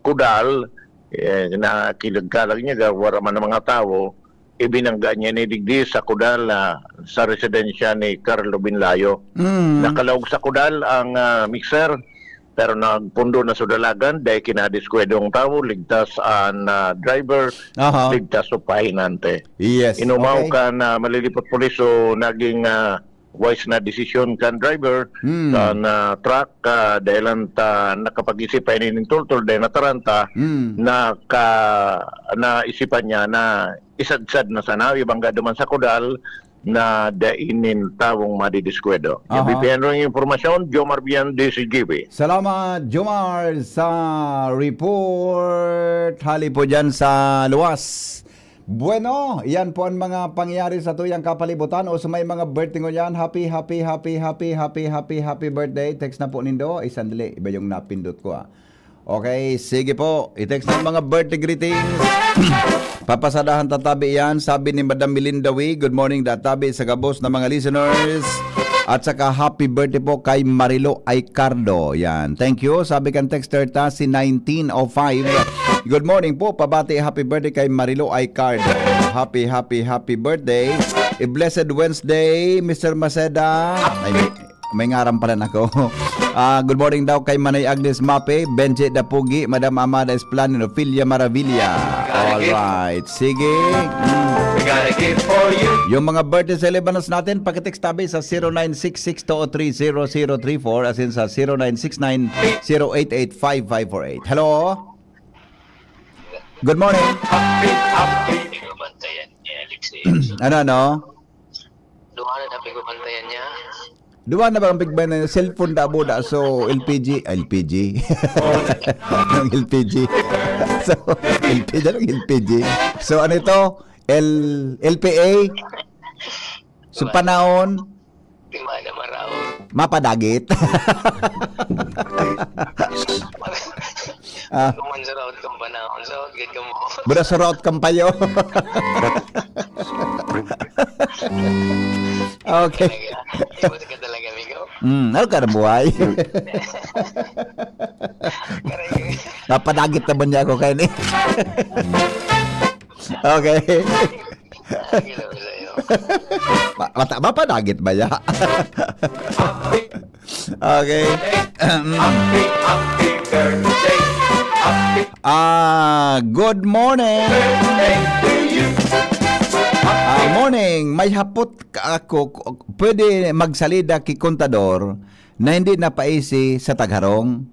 kudal, eh, na kilagkalag niya, ga-, wara man ang mga tawo, ibinangga niya ni digdi sa kudal, ah, sa residensya ni Carlo Binlayo. Mm. Nakalaog sa kudal ang, ah, mixer, pero nagpundo na sa dalagan, dahil kinadiskwedong tawo, ligtas ang, ah, driver, Aha. ligtas sa pahinante. Yes, Inumaw okay. kan, ah, Malilipot Police, so naging, ah, wise na desisyon kan driver, Hmm. kan, ah, truck, ah, dahil lang ta nakapag-isip pa ini nin tultol, dahil nataranta, Hmm. naka-, naisipan niya na isadsad na sana, ibangga duman sa kudal na dai nin tawong madidiskwedro. Aha. Yung B P N Ring impormasyon, Jomar Bian, D C G B. Salamat, Jomar, sa report. Hali po dyan sa luwas. Bueno, iyan po ang mga pangyayari sa tuyang kapalibutan. O sa may mga birthday ngunyan, happy, happy, happy, happy, happy, happy, happy birthday. Text na po nindo. Ay, sandali. Iba yung napindot ko, ah. Okay, sige po. I-text ng mga birthday greetings. Papasadahan ta tabi yan. Sabi ni Madam Melinda Wee, "Good morning, da tabi sa gabos na mga listeners." At saka happy birthday po kay Marilo Aicardo. Yan. Thank you. Sabi kan texter ta, si nineteen oh five. "Good morning po. Pabati, happy birthday kay Marilo Aicardo. Happy, happy, happy birthday. A blessed Wednesday, Mister Maceda." Ay, may, may ngaran pala na ako. Ah, good morning daw kay Manay Agnes Mape, Benji Dapugi, Madam Amada Esplandido, Filia Maravilla. Alright. Sige. Mm. We gotta give for you. Yung mga birthday celebrants natin, pakitext tabi sa zero nine six six two oh three zero zero three four, as in sa zero nine six nine zero eight eight five five four eight. Hello? Good morning. Happy, happy. Ano, ano? Duha na dapat ko bantayan niya. Duha na ba ang big band na cellphone da, buda? So, L P G, L P G. Ng L P G. So, L P G, ng L P G. So, ano ito? L-, L P A? So, panahon? Di ba na maraot? Mapadagit. Ah. Kung man sa raot kang panahon, sa raot gid ka mo. Bro, sa raot kang payo. Okay. Talaga. Iwas ka talaga, amigo. Mm, ano ka na buhay? Karay. Napadagit naman niya ako kayo ni. Okay. Ang ginawa sa'yo. Ma-, mata-, mapadagit ba ya? Okay. Happy, happy birthday. Happy. Ah, good morning. Birthday to you. Ah, morning. May hapot ka ako, k-, pwede magsalida ki kontador na hindi napaisi sa tagharong?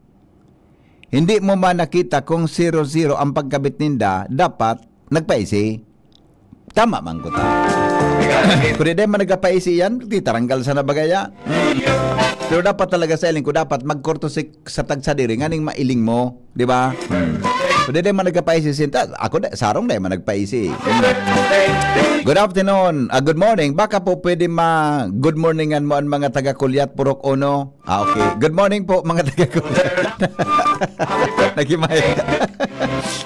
Hindi mo man nakita kung zero zero ang pagkabit ninda, dapat nagpaisi. Tama man ko ta. Kung di man nagpaisi yan, di taranggal sana bagaya. Pero dapat talaga sa iling ko, dapat magkurto si, sa tagsadiri, nganing mailing mo, di ba? Kung di man nagpaisi, sinta, ako da, sarong na man nagpaisi. Good afternoon, ah, good morning. Baka po pwede ma-good morningan mo ang mga taga Kulyat, Purok Uno. Ah, okay. Good morning po, mga taga Kulyat. Nakimahe-,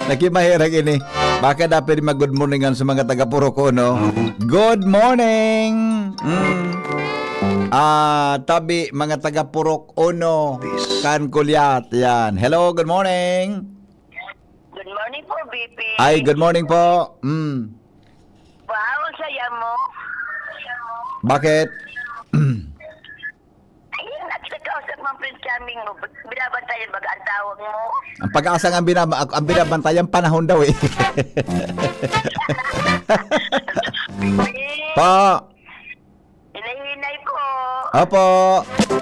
nakimaherag ini. Baka dapat mag-good morningan sa mga taga Purok Uno. Good morning. Mm. Ah, tabi, mga taga Purok Uno, kan Kulyat. Yan. Hello, good morning. Good morning po, B P. Ay, good morning po. Mm. Wow, saya mo. Bakit? Ayun, at sa kausap mong Prince Charming mo, binabantayan baga ang tawag mo? Ang pag-asa nga ang binaba-, ang binabantayan, panahon daw eh. Pa. Hinay-hinay po. Opo.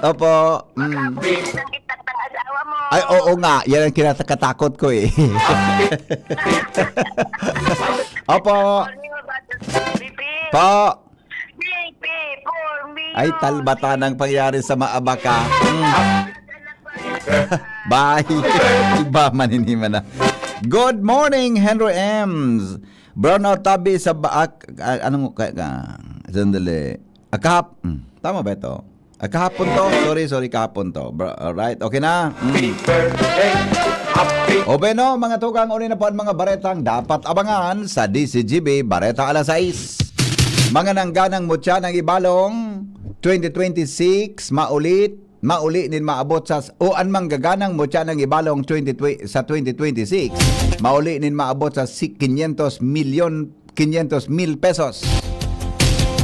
Opo. Mm. Ang itak ng asawa mo. Ay, oo nga. Yan ang kinakatakot ko eh. Opo. Morning, Brother P P. Po. P P for me. Ay, talbata ng pangyari sa maabaka. Mm. Bye. Iba, maniniman na. Good morning, Henry Ems. Brownout tabi sa baak. Ah, anong ka, ka, sandali. Ah, kahap-, hmm, tama ba ito? Ah, kahapon to? Sorry, sorry, kahapon to. Bro, alright, okay na? Mm. Happy birthday. Happy O bueno, mga tugang, uni na po ang mga baretang dapat abangan sa D C G B Bareta Alas sais. Mga nangganang mutya ng Ibalong, twenty twenty-six, maulit, mauli nin maabot sa, o an manggaganang mutya ng Ibalong twenty twenty, sa twenty twenty-six, mauli nin maabot sa si-, quinientos milyon, quinientos mil pesos.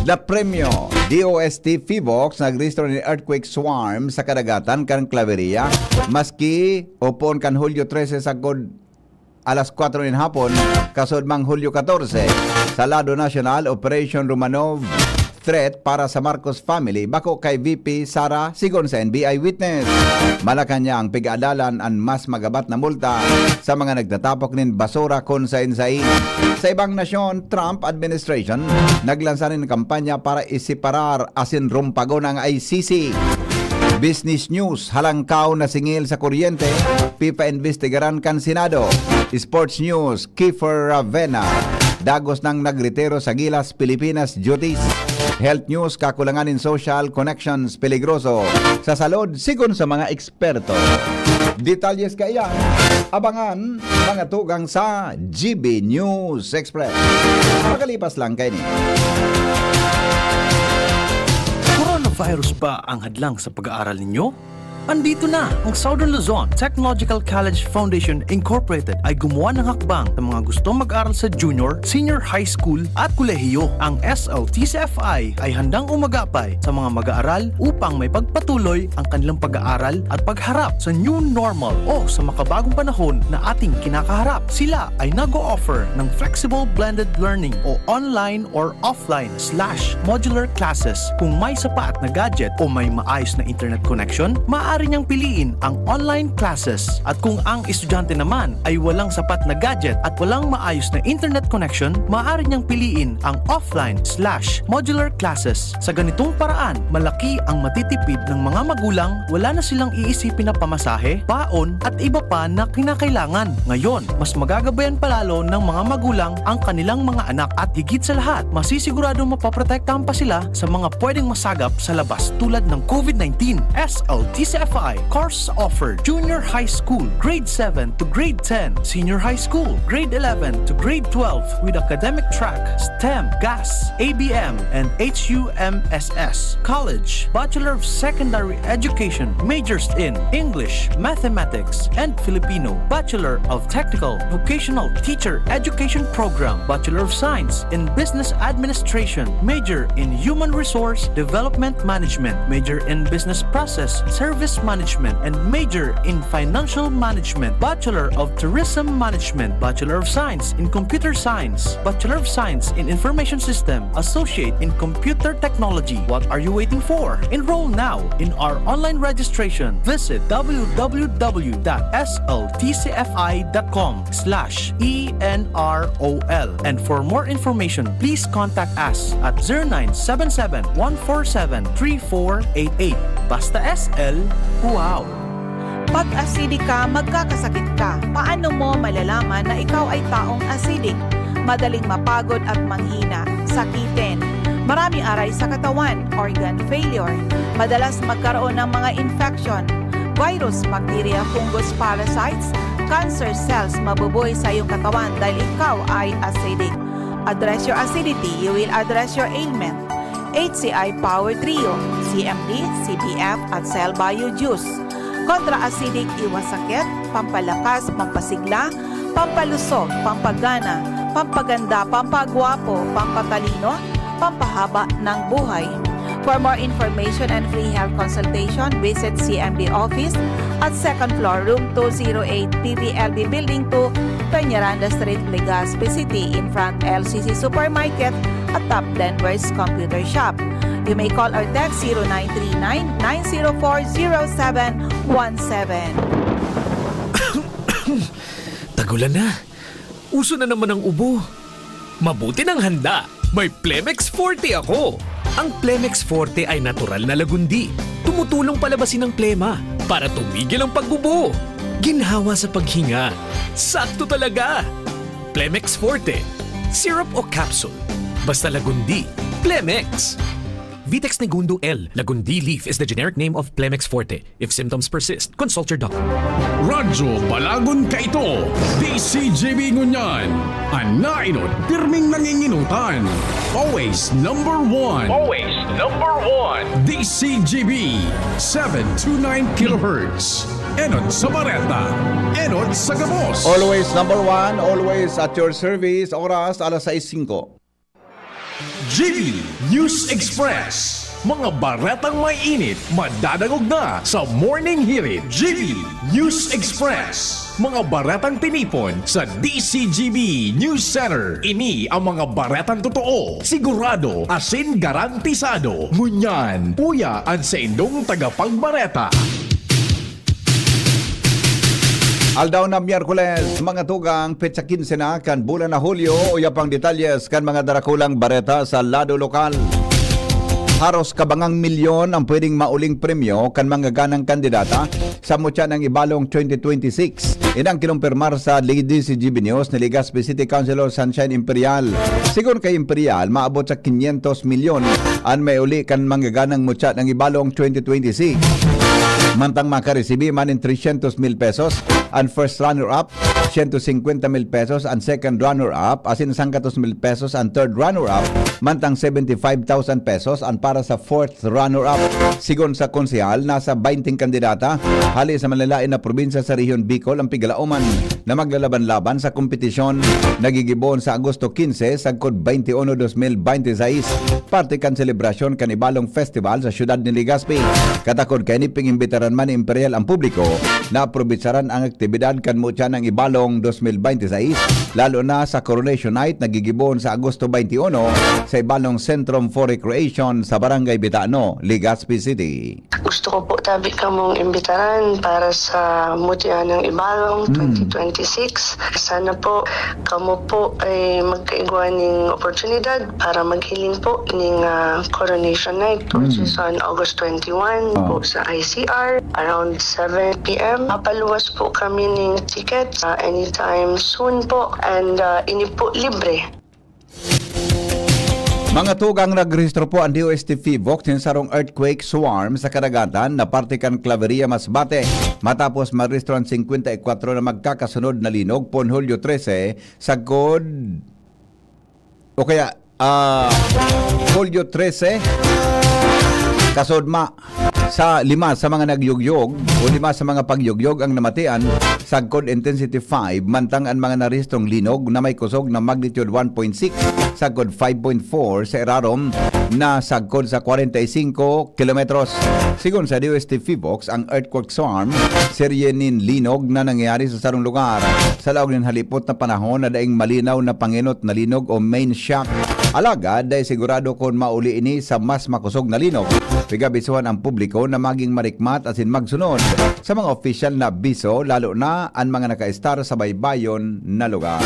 The Premio, D O S T Fivox nagrehistro nin earthquake swarm sa kadagatan kan Claveria, maski o poon kan Hulyo trese sagkod alas kwatro nin hapon, kasod mang Hulyo katorse. Sa lado nasyonal, Operation Romanov, threat para sa Marcos family, bako kay V P Sara, sigon sa N B I witness. Malacañang, pig-aadalan an mas magabat na multa sa mga nagtatapok nin basura kun saen-saen. Sa ibang nasyon, Trump administration naglansa nin kampanya para iseparar asin rumpagon ang I C C. Business News, halangkaw na singil sa kuryente, pipaimbestigaran kan Senado. Sports News, Kiefer Ravena, dagos nang nagretiro sa Gilas, Pilipinas, duties. Health News, kakulangan nin social connections, peligroso sa salud, sigon sa mga eksperto. Detalyes kaiyan, abangan mga tugang sa G B News Express. Makalipas lang kaini. Coronavirus ba ang hadlang sa pag-aaral ninyo? Andito na! Ang Southern Luzon Technological College Foundation Incorporated ay gumawa ng hakbang sa mga gustong mag-aral sa junior, senior high school at kolehiyo. Ang S L T C F I ay handang umagapay sa mga mag-aaral upang may pagpatuloy ang kanilang pag-aaral at pagharap sa new normal o sa makabagong panahon na ating kinakaharap. Sila ay nag-o-offer ng flexible blended learning o online or offline slash modular classes. Kung may sapat na gadget o may maayos na internet connection, maaari niyang piliin ang online classes. At kung ang estudyante naman ay walang sapat na gadget at walang maayos na internet connection, maaari niyang piliin ang offline slash modular classes. Sa ganitong paraan, malaki ang matitipid ng mga magulang, wala na silang iisipin na pamasahe, baon, at iba pa na kinakailangan. Ngayon, mas magagabayan pa lalo ng mga magulang ang kanilang mga anak at higit sa lahat, masisiguradong mapoprotektahan pa sila sa mga pwedeng masagap sa labas tulad ng COVID nineteen. S L T C F I course offered: Junior High School, Grade seven to Grade ten, Senior High School, Grade eleven to Grade twelve, with academic track, STEM, GAS, A B M, and H U M S S. College, Bachelor of Secondary Education, majors in English, Mathematics, and Filipino, Bachelor of Technical Vocational Teacher Education Program, Bachelor of Science in Business Administration, major in Human Resource Development Management, major in Business Process Service Management, and major in Financial Management, Bachelor of Tourism Management, Bachelor of Science in Computer Science, Bachelor of Science in Information System, Associate in Computer Technology. What are you waiting for? Enroll now in our online registration. Visit w w w dot s l t c f i dot com slash e n r o l. And for more information, please contact us at zero nine seven seven, one four seven, three four eight eight. Basta S L, wow! Pag acidic ka, magkakasakit ka. Paano mo malalaman na ikaw ay taong acidic? Madaling mapagod at manghina, sakitin. Maraming aray sa katawan, organ failure. Madalas magkaroon ng mga infection, virus, bacteria, fungus, parasites, cancer cells mabubuhay sa iyong katawan dahil ikaw ay acidic. Address your acidity, you will address your ailment. H C I Power Trio, C M D, C B F at Cell Bio Juice. Kontra acidic, iwas sakit, pampalakas, pampasigla, pampalusog, pampagana, pampaganda, pampagwapo, pampatalino, pampahaba ng buhay. For more information and free health consultation, visit C M D office at second floor, room two zero eight, P V L B Building two, Peñaranda Street, Legazpi City, in front L C C Supermarket, atop Denver's Computer Shop. You may call or text zero nine three nine, nine zero four, zero seven one seven. Tagulan na. Uso na naman ang ubo. Mabuti nang handa. May Plemex Forte ako. Ang Plemex Forte ay natural na lagundi. Tumutulong palabasin ang plema para tumigil ang pag-ubo. Ginhawa sa paghinga. Sakto talaga. Plemex Forte. Syrup o capsule. Basta lagundi. Plemex. Vitex Negundo L. Lagundi leaf is the generic name of Plemex Forte. If symptoms persist, consult your doctor. Radyo Balagon Kaito, D C G B ngunyan. An nainot, pirming nanginginutan. Always number one. Always number one. D C G B, seven two nine kilohertz. Enot sa bareta. Enot sa gabos. Always number one, always at your service. Oras, alas sais singko. G B News Express. Mga baretang may init, madadangog na sa Morning Hirit. G B News Express. Mga baretang tinipon sa D C G B News Center. Ini ang mga baretang totoo, sigurado, asin garantisado. Ngunyan, uya an saindong tagapagbareta. Aldaw na Miyerkules, mga tugang, petsa kinse na kan bulan na Hulyo. Uya pang detalyes kan mga darakulang bareta sa lado lokal. Haros kabangang milyon ang pwedeng mauling premyo kan mga ganang kandidata sa mutya ng Ibalong twenty twenty-six. Inang kinumpirmar sa D C G B News ni Legazpi City Councilor Sunshine Imperial. Sigon kay Imperial, maabot sa quinientos milyon an may uli kan mga ganang mutya ng Ibalong twenty twenty-six. Mantang makaresibi man nin trescientos mil pesos an first runner-up, siyento singkwenta mil pesos an second runner-up, asin sangkatos mil pesos an third runner-up, mantang seventy-five thousand pesos an para sa fourth runner-up. Sigon sa konsehal, nasa baynting kandidata hali sa manlalain na probinsya sa Rehiyon Bicol ang pigalaoman na maglalaban-laban sa kompetisyon na gigibohon sa Agosto quince sagkod twenty-one, dos mil bente y seis, parte kan selebrasyon kan Ibalong Festival sa siyudad ni Legazpi. Katakod kaini, pig-imbitaran man ni Imperial ang publiko na aprobetsaran ang aktibidad kan mutya ng Ibalong dos mil bente y seis, lalo na sa Coronation Night na gigibohon sa Agosto twenty-one sa Ibalong Centrum for Recreation sa Barangay Bitano, Legazpi City. Gusto ko po tabi kamong imbitaran para sa Mutya ng Ibalong twenty twenty-six. Sana po kamo po ay magkaigwa ning oportunidad para maghiling po ning ah, Coronation Night, which is on August twenty-one po sa I C R around seven p.m. Mapaluwas po kami ning ticket ah, anytime soon po, and ah, ini po libre. Mga tugang, nagrehistro po ang D O S T PHIVOLCS nin sarong earthquake swarm sa kadagatan na parte kan Claveria, Masbate, matapos marehistro ang singkwenta y kwatro na magkakasunod na linog poon Hulyo trese, sagkod o kaya ah, Hulyo trese, kasudma sa lima sa mga nagyugyog o lima sa mga pagyugyog ang namatian sagkod intensity five, mantang an mga narehistrong linog na may kusog na magnitude one point six sagkod five point four sa irarom na sagkod sa kwarenta y singko kilometros. Sigon sa D O S T PHIVOLCS, ang earthquake swarm, serye nin linog na nangyayari sa sarong lugar sa laog nin halipot na panahon na daing malinaw na pangenot na linog o main shock. Alagad dai sigurado kun mauli ini sa mas makosog na linog. Pig-abisohan ang publiko na maging marikmat asin magsunod sa mga opisyal na abiso, lalo na an mga nakaistar sa baybayon na lugar.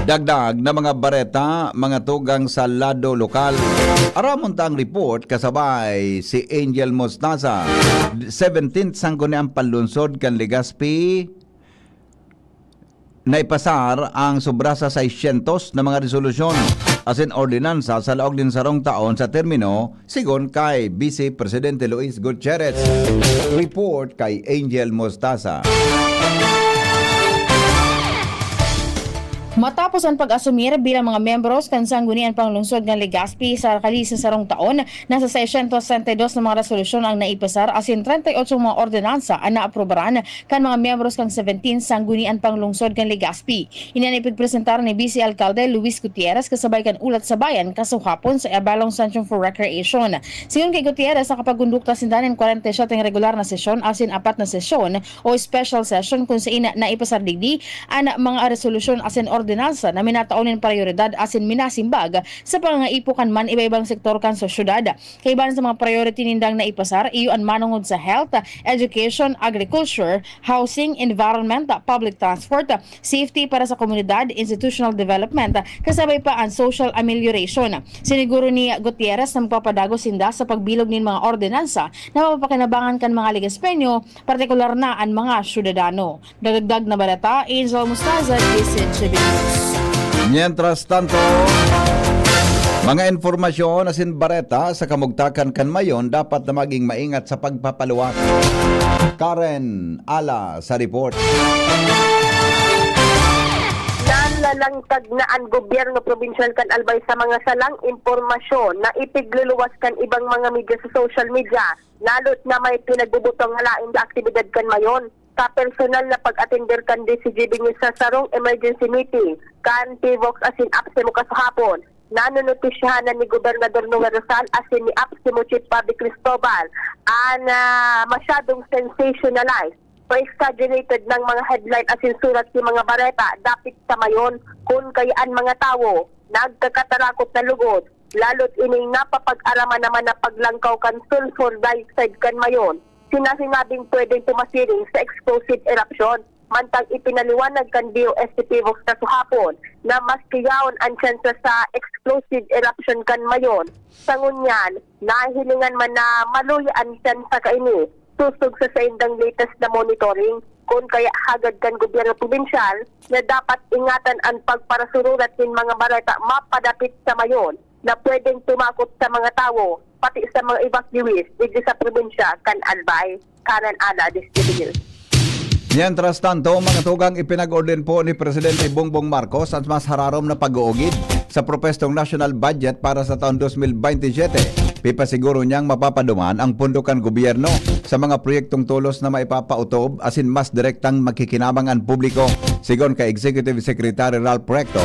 Dagdag na mga bareta, mga tugang sa lado lokal. Aramon ta ang report kasabay si Angel Mostaza. Seventeenth sanggunian panlungsod kan Legazpi, naipasar ang sobra sa seiscientos na mga resolusyon asin ordinansa sa laog nin sarong taon sa termino, sigon kay Vice Presidente Luis Gutierrez. Report kay Angel Mostaza. Matapos ang pag-asumir bilang mga miyembros kan Sanggunian Panglungsod kan Legazpi sa kali sa sarong taon, nasa seiscientos sesenta y dos na mga resolusyon ang naipasar asin treinta y ocho mga ordinansa ang naaprubaran kan mga miyembros kan seventeen Sanggunian Panglungsod kan Legazpi. Ini an ipigpresentar ni Vice Alcalde Luis Gutierrez kasabay kan Ulat sa Bayan kasuhapon sa Ibalong Centrum for Recreation. Sigon kay Gutierrez, nakapagkondukta sinda nin kwarenta y siyete regular na sesyon asin apat na sesyon o special session kun sain naipasar digdi an mga resolusyon asin ordinansa na minatao nin prayoridad asin minasimbag sa pangangaipo kan man iba-ibang sektor kan sosyedad. Kaiba sa mga priority nindang naipasar, iyo an manongod sa health, education, agriculture, housing, environment, public transport, safety para sa komunidad, institutional development, kasabay pa an social amelioration. Siniguro ni Gutierrez na magpapadagos sinda sa pagbilog nin mga ordinansa na mapapakinabangan kan mga Legazpeño, partikular na an mga syudadano. Dagdag na balita, Angel Mostaza, D C G B News. Mientras tanto, mga impormasyon asin bareta sa kamugtakan kan Mayon dapat na maging maingat sa pagpapaluwas. Karen Ala sa report. Nanlalangkag na an gobyerno probinsyal kan Albay sa mga salang impormasyon na ipigluluwas kan ibang mga media sa social media, lalo't na may pinagbubutong halain sa aktibidad kan Mayon. Sa personal na pag-atender kan D C G B News sa sarong emergency meeting kan PHIVOLCS asin APSEMO kasuhapon, nanonotisyahan na ni Gobernador Noel Rosal asin ni APSEMO Chief Bobby Cristobal an, ah, masyadong sensationalized o exaggerated na mga headline asin surat nin mga bareta dapit sa Mayon, kun kaya an mga tawo nagkakatarakot na lugod, lalo't ining napapag-araman naman na paglangkaw kan sulfur dioxide kan Mayon, sinasinabing pwedeng pumasiring sa explosive eruption. Mantang ipinaliwanag kan D O S T PHIVOLCS kasuhapon na mas yaon an tsansa sa explosive eruption kan Mayon. Sa ngunyan, nahihilingan man na maluya an tsansa kaini, sosog sa saindang latest na monitoring. Kun kaya hagad kan gobyerno probinsyal na dapat ingatan an pagparasururat nin mga bareta mapadapit sa Mayon na pwedeng tumakot sa mga tawo, pati sa mga evacuees digdi sa probinsya kan Albay. Karen Ala, D C G B News. Mientras tanto, mga tugang, ipinag-orden po ni Presidente Bongbong Marcos ang mas hararom na pag-uugid sa propwestong national budget para sa taon dos mil bente y siyete. Pipasiguro niyang mapapaduman ang pondo kan gobyerno sa mga proyektong tolos na maipapautob asin mas direktang makikinabang an publiko. Sigon kay Executive Secretary Ralph Recto,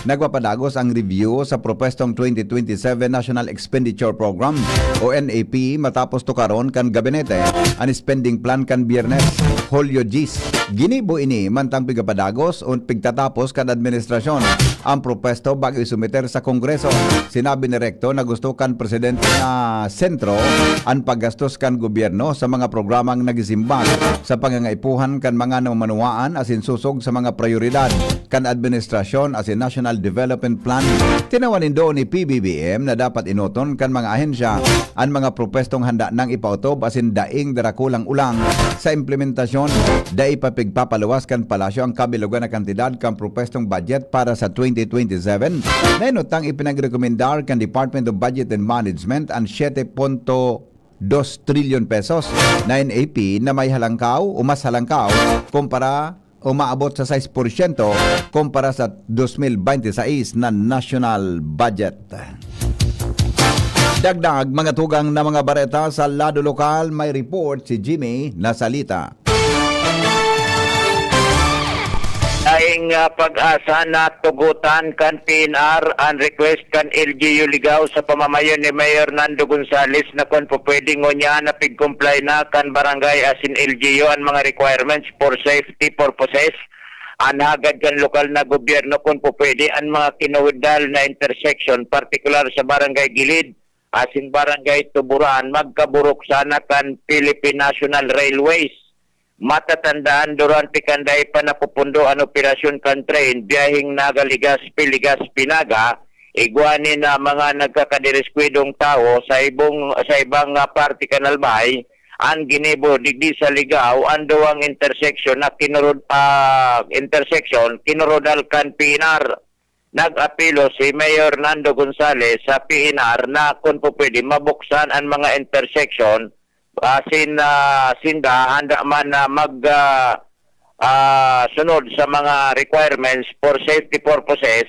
nagpapadagos ang review sa propwestong twenty twenty-seven National Expenditure Program o N A P matapos tukaron kan gabinete an spending plan kan Biyernes, Hulyo diyes. Ginibo ini mantang pigapadagos o pigtatapos kan administrasyon ang propwesto bago isumiter sa Kongreso. Sinabi ni Recto na gusto kan presidente na sentro an paggastos kan gobyerno sa mga programang nagisimbag sa pangangaipuhan kan mga namamanwaan asin sosog sa mga prayoridad kan administrasyon asin National Development Plan. Tinawan nindo ni P B B M na dapat enoton kan mga ahensya an mga propwestong handa nang ipautob asin daing darakulang olang sa implementasyon. Dai pa pigpapaluwas kan palasyo ang kabilogan na kantidad kan propwestong budget para sa twenty twenty-seven na enotang ipinagrekomendar kan Department of Budget and Management an siyete punto dos trilyon pesos na N A P na may halangkaw o mas halangkaw kumpara o maabot sa sais porsyento kumpara sa dos mil bente y seis na national budget. Dagdag mga tugang na mga bareta sa lado lokal, may report si Jimmy Nasalita. Daing, ah, Pag-asa na tugotan kan P N R an request kan L G U Ligao sa pamamayo ni Mayor Nando Gonzales na kun pupwede ngunyan na pig-comply na kan barangay asin L G U an mga requirements for safety purposes. An hagad kan lokal na gobyerno kun pupwede an mga kinorudal na intersection, partikular sa Barangay Gilid asin Barangay Tuburan, magkaburok sana kan Philippine National Railways. Matatandaan, durante kan dai pa napupundo an operasyon kan train biyaheng Naga-Legazpi, Legazpi-Naga, igwa ni na mga nagkakadiskwidong tawo sa ibong, sa ibang, ah, parte kan Albay, an ginibo digdi sa Ligao, an duwang intersection na kinurud-, ah, intersection, kinurudal kan P N R. Nag-apelo si Mayor Nando Gonzales sa P N R na kun pupwede, mabuksan an mga intersection, asin, ah, sinda handa man na mag, ah, ah, sunod sa mga requirements for safety purposes,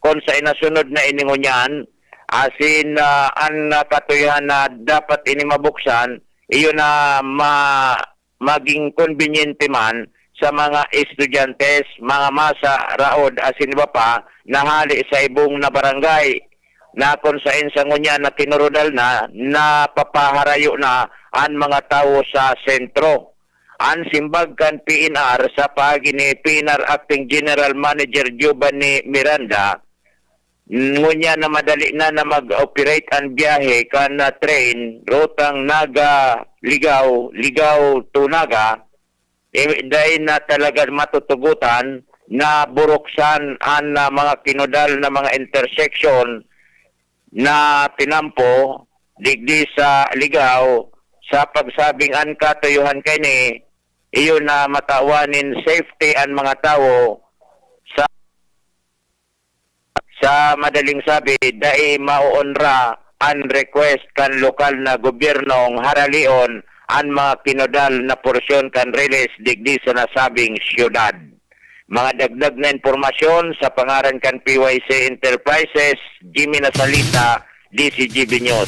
kun sa inasunod na ini ngunyan, asin, ah, an, ah, katuyohan na dapat ini mabuksan, iyo na ma-, maging konbinyente man sa mga estudyantes, mga masa, raod, asin iba pa na hali sa ibong na barangay, na kun saen sa ngunyan na kinurudal na, napapaharayo na an mga tawo sa sentro. An simbag kan P N R sa paagi ni P N R Acting General Manager Giovanni Miranda, ngunyan na madali na na mag-operate an biyahe kan, ah, train, rutang Naga, Ligao, Ligao to Naga, eh, dai na talaga matutugotan na buruksan an, ah, mga kinudal na mga intersection na tinampo digdi sa Ligao sa pagsabing an katuyohan kaini iyo na matawan nin safety an mga tawo. Sa, sa madaling sabi, dai maoonra an request kan lokal na gobyernong haralion an mga kinudal na porsyon kan riles digdi sa nasabing syudad. Mga dagdag na impormasyon sa pangaran kan P Y C Enterprises, Jimmy Nasalita, D C G B News.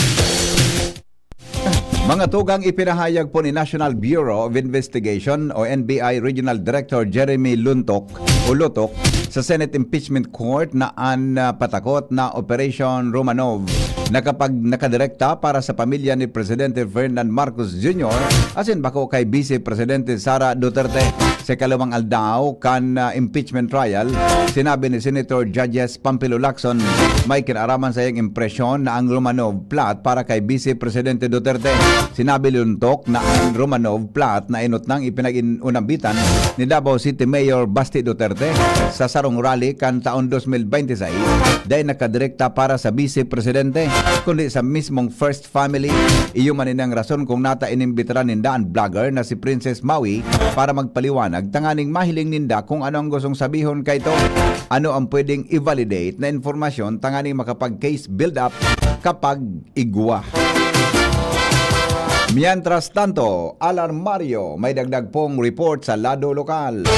Mga tugang, ipinahayag po ni National Bureau of Investigation o N B I Regional Director Jeremy Luntok o Lutok sa Senate Impeachment Court na an, ah, patakot na Operation Romanov nakapag-, nakadirekta para sa pamilya ni Presidente Ferdinand Marcos Junior asin bako kay Vice Presidente Sara Duterte. Sa ikalawang aldaw kan, ah, impeachment trial, sinabi ni Senator Judges Pampilo Lacson, may kinaraman sa iyang impresyon na ang Romanov plot para kay Vice Presidente Duterte. Sinabi ni Luntok na ang Romanov plot na inutnang ipinag-unambitan ni Davao City Mayor Basti Duterte sa sarong rally kan taon dos mil bente seis, dai nakadirekta para sa Vice Presidente, kundi sa mismong First Family. Iyo man ini ang rason kung nata inimbitaran ninda an vlogger na si Princess Maui para magpaliwanag, tanganing mahiling ninda kung ano ang gustong sabihon kaito. Ano ang pwedeng i-validate na impormasyon tanganing makapag-case build-up kapag igwa? Mientras tanto, Alarmario, may dagdag pong report sa lado lokal.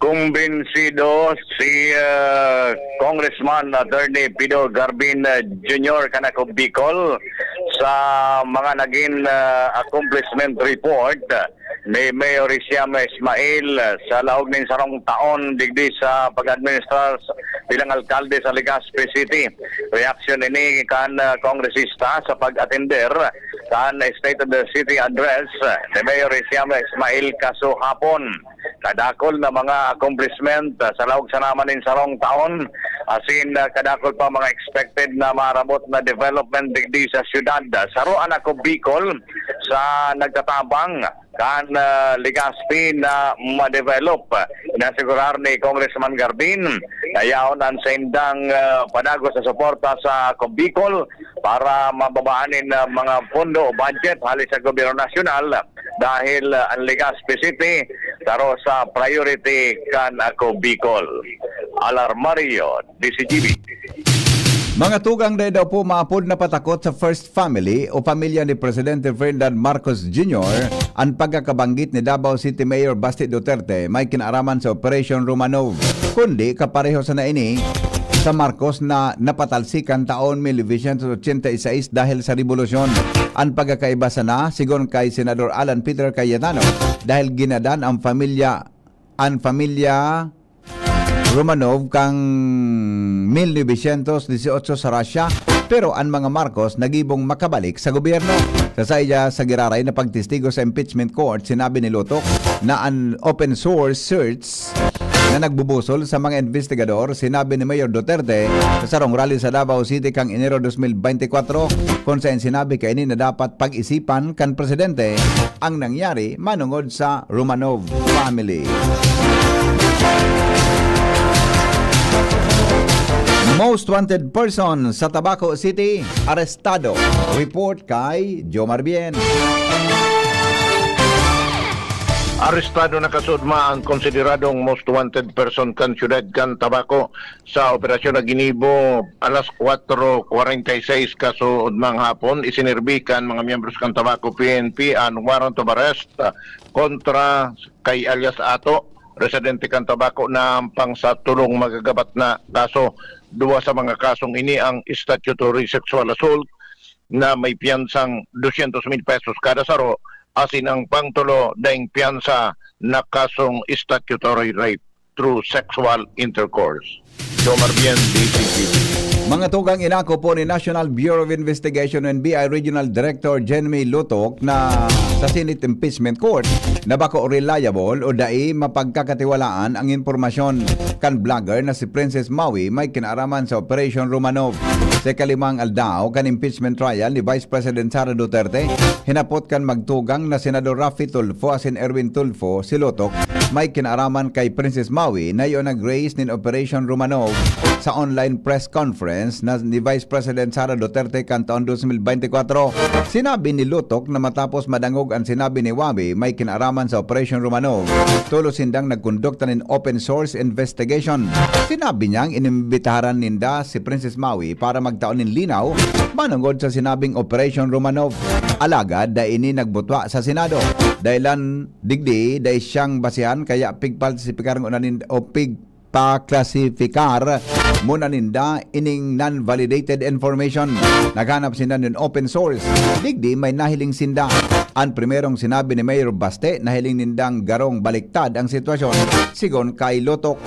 Kumbinsido si, ah, Congressman Attorney Pido Garbin, ah, Junior kan Ako Bicol sa mga naging, ah, accomplishment report ni Mayor Isiam Ismail sa laog nin sarong taon digdi sa pag-administrar bilang alkalde sa Legazpi City. Reaksyon ini kan, ah, kongresista sa pag-atender kan State of the City Address ni Mayor Isiam Ismail kasuhapon. Kadakol na mga accomplishment, ah, sa laog sana man nin sarong taon, asin, ah, kadakol pa mga expected na maarabot na development digdi sa syudad. Saro an Ako Bicol sa nagtatabang kan, ah, Legazpi na ma-develop. Inasigurar ni Congressman Garbin na yaon an saindang, ah, padagos na suporta sa Ako Bicol para mababaan nin, ah, mga pondo o budget hali sa gobyerno nasyonal dahil, ah, an Legazpi City saro sa priority kan Ako Bicol. Alarmario, D C G B. Mga tugang, dai daw po maapod na patakot sa First Family o pamilya ni Presidente Ferdinand Marcos Junior an pagkakabanggit ni Davao City Mayor Basti Duterte may kinaaraman sa Operation Romanov, kundi kapareho sana ini sa Marcos na napatalsikan taon mil novecientos ochenta y seis dahil sa rebolusyon. An pagkakaiba sana, sigon kay Senador Alan Peter Cayetano, dahil ginadan ang pamilya, an pamilya Romanov kan mil novecientos dieciocho sa Russia, pero an mga Marcos nagibong makabalik sa gobyerno. Sa saiya sa giraray na pagtestigo sa impeachment court, sinabi ni Lutok na an open source search na nagbubusol sa mga investigador, sinabi ni Mayor Duterte sa sarong rally sa Davao City kan Enero dos mil bente kwatro, kung saan sinabi kaini na dapat pag-isipan kan presidente ang nangyari manongod sa Romanov family. Most wanted person sa Tabaco City, arestado. Report kay Jomar Bien. Arestado na kasuodma ang konsideradong most wanted person kan siyudad kan Tabaco. Sa operasyon na ginibo alas kwatro kwarenta y seis kasuodmang hapon, isinirbi kan mga miyembros kan Tabaco P N P an warrant of arrest, ah, kontra kay alias Ato, residente kan Tabaco, na ampang sa tolong magagabat na kaso. Duwa sa mga kasong ini ang statutory sexual assault na may piyansang dosyentos mil pesos kada saro, asin ang pangtolo daing piyansa na kasong statutory rape through sexual intercourse. Jomar Bien, D C G B. Mga tugang, inako po ni National Bureau of Investigation, N B I, Regional Director Jenny Lutok na sa Senate Impeachment Court na bako reliable o dai mapagkakatiwalaan ang impormasyon kan vlogger na si Princess Maui may kinaaraman sa Operation Romanov. Sa ikalimang aldaw kan impeachment trial ni Vice President Sara Duterte, hinapot kan magtugang na Senador Raffy Tulfo asin Erwin Tulfo si Lutok may kinaaraman kay Princess Maui na iyo nag-raise nin Operation Romanov sa online press conference na ni Vice President Sara Duterte kan taon dos mil bente kwatro. Sinabi ni Lutok na matapos madangog an sinabi ni Wabi may kinaaraman sa Operation Romanov, tulos sindang nagkondukta nin open source investigation. Sinabi niyang inimbitaran ninda si Princess Maui para magtao nin linaw manungod sa sinabing Operation Romanov. Alagad dai ini nagbutwa sa Senado. Dahilan digdi, dai siyang basihan kaya pigpalsipikar ngona nin, o pigpaklasifikar muna ninda ining non-validated information. Naghanap sinda nin open source. Digdi may nahiling sinda. An primerong sinabi ni Mayor Baste, nahiling nindang garong baliktad ang sitwasyon. Sigon kay Lutok,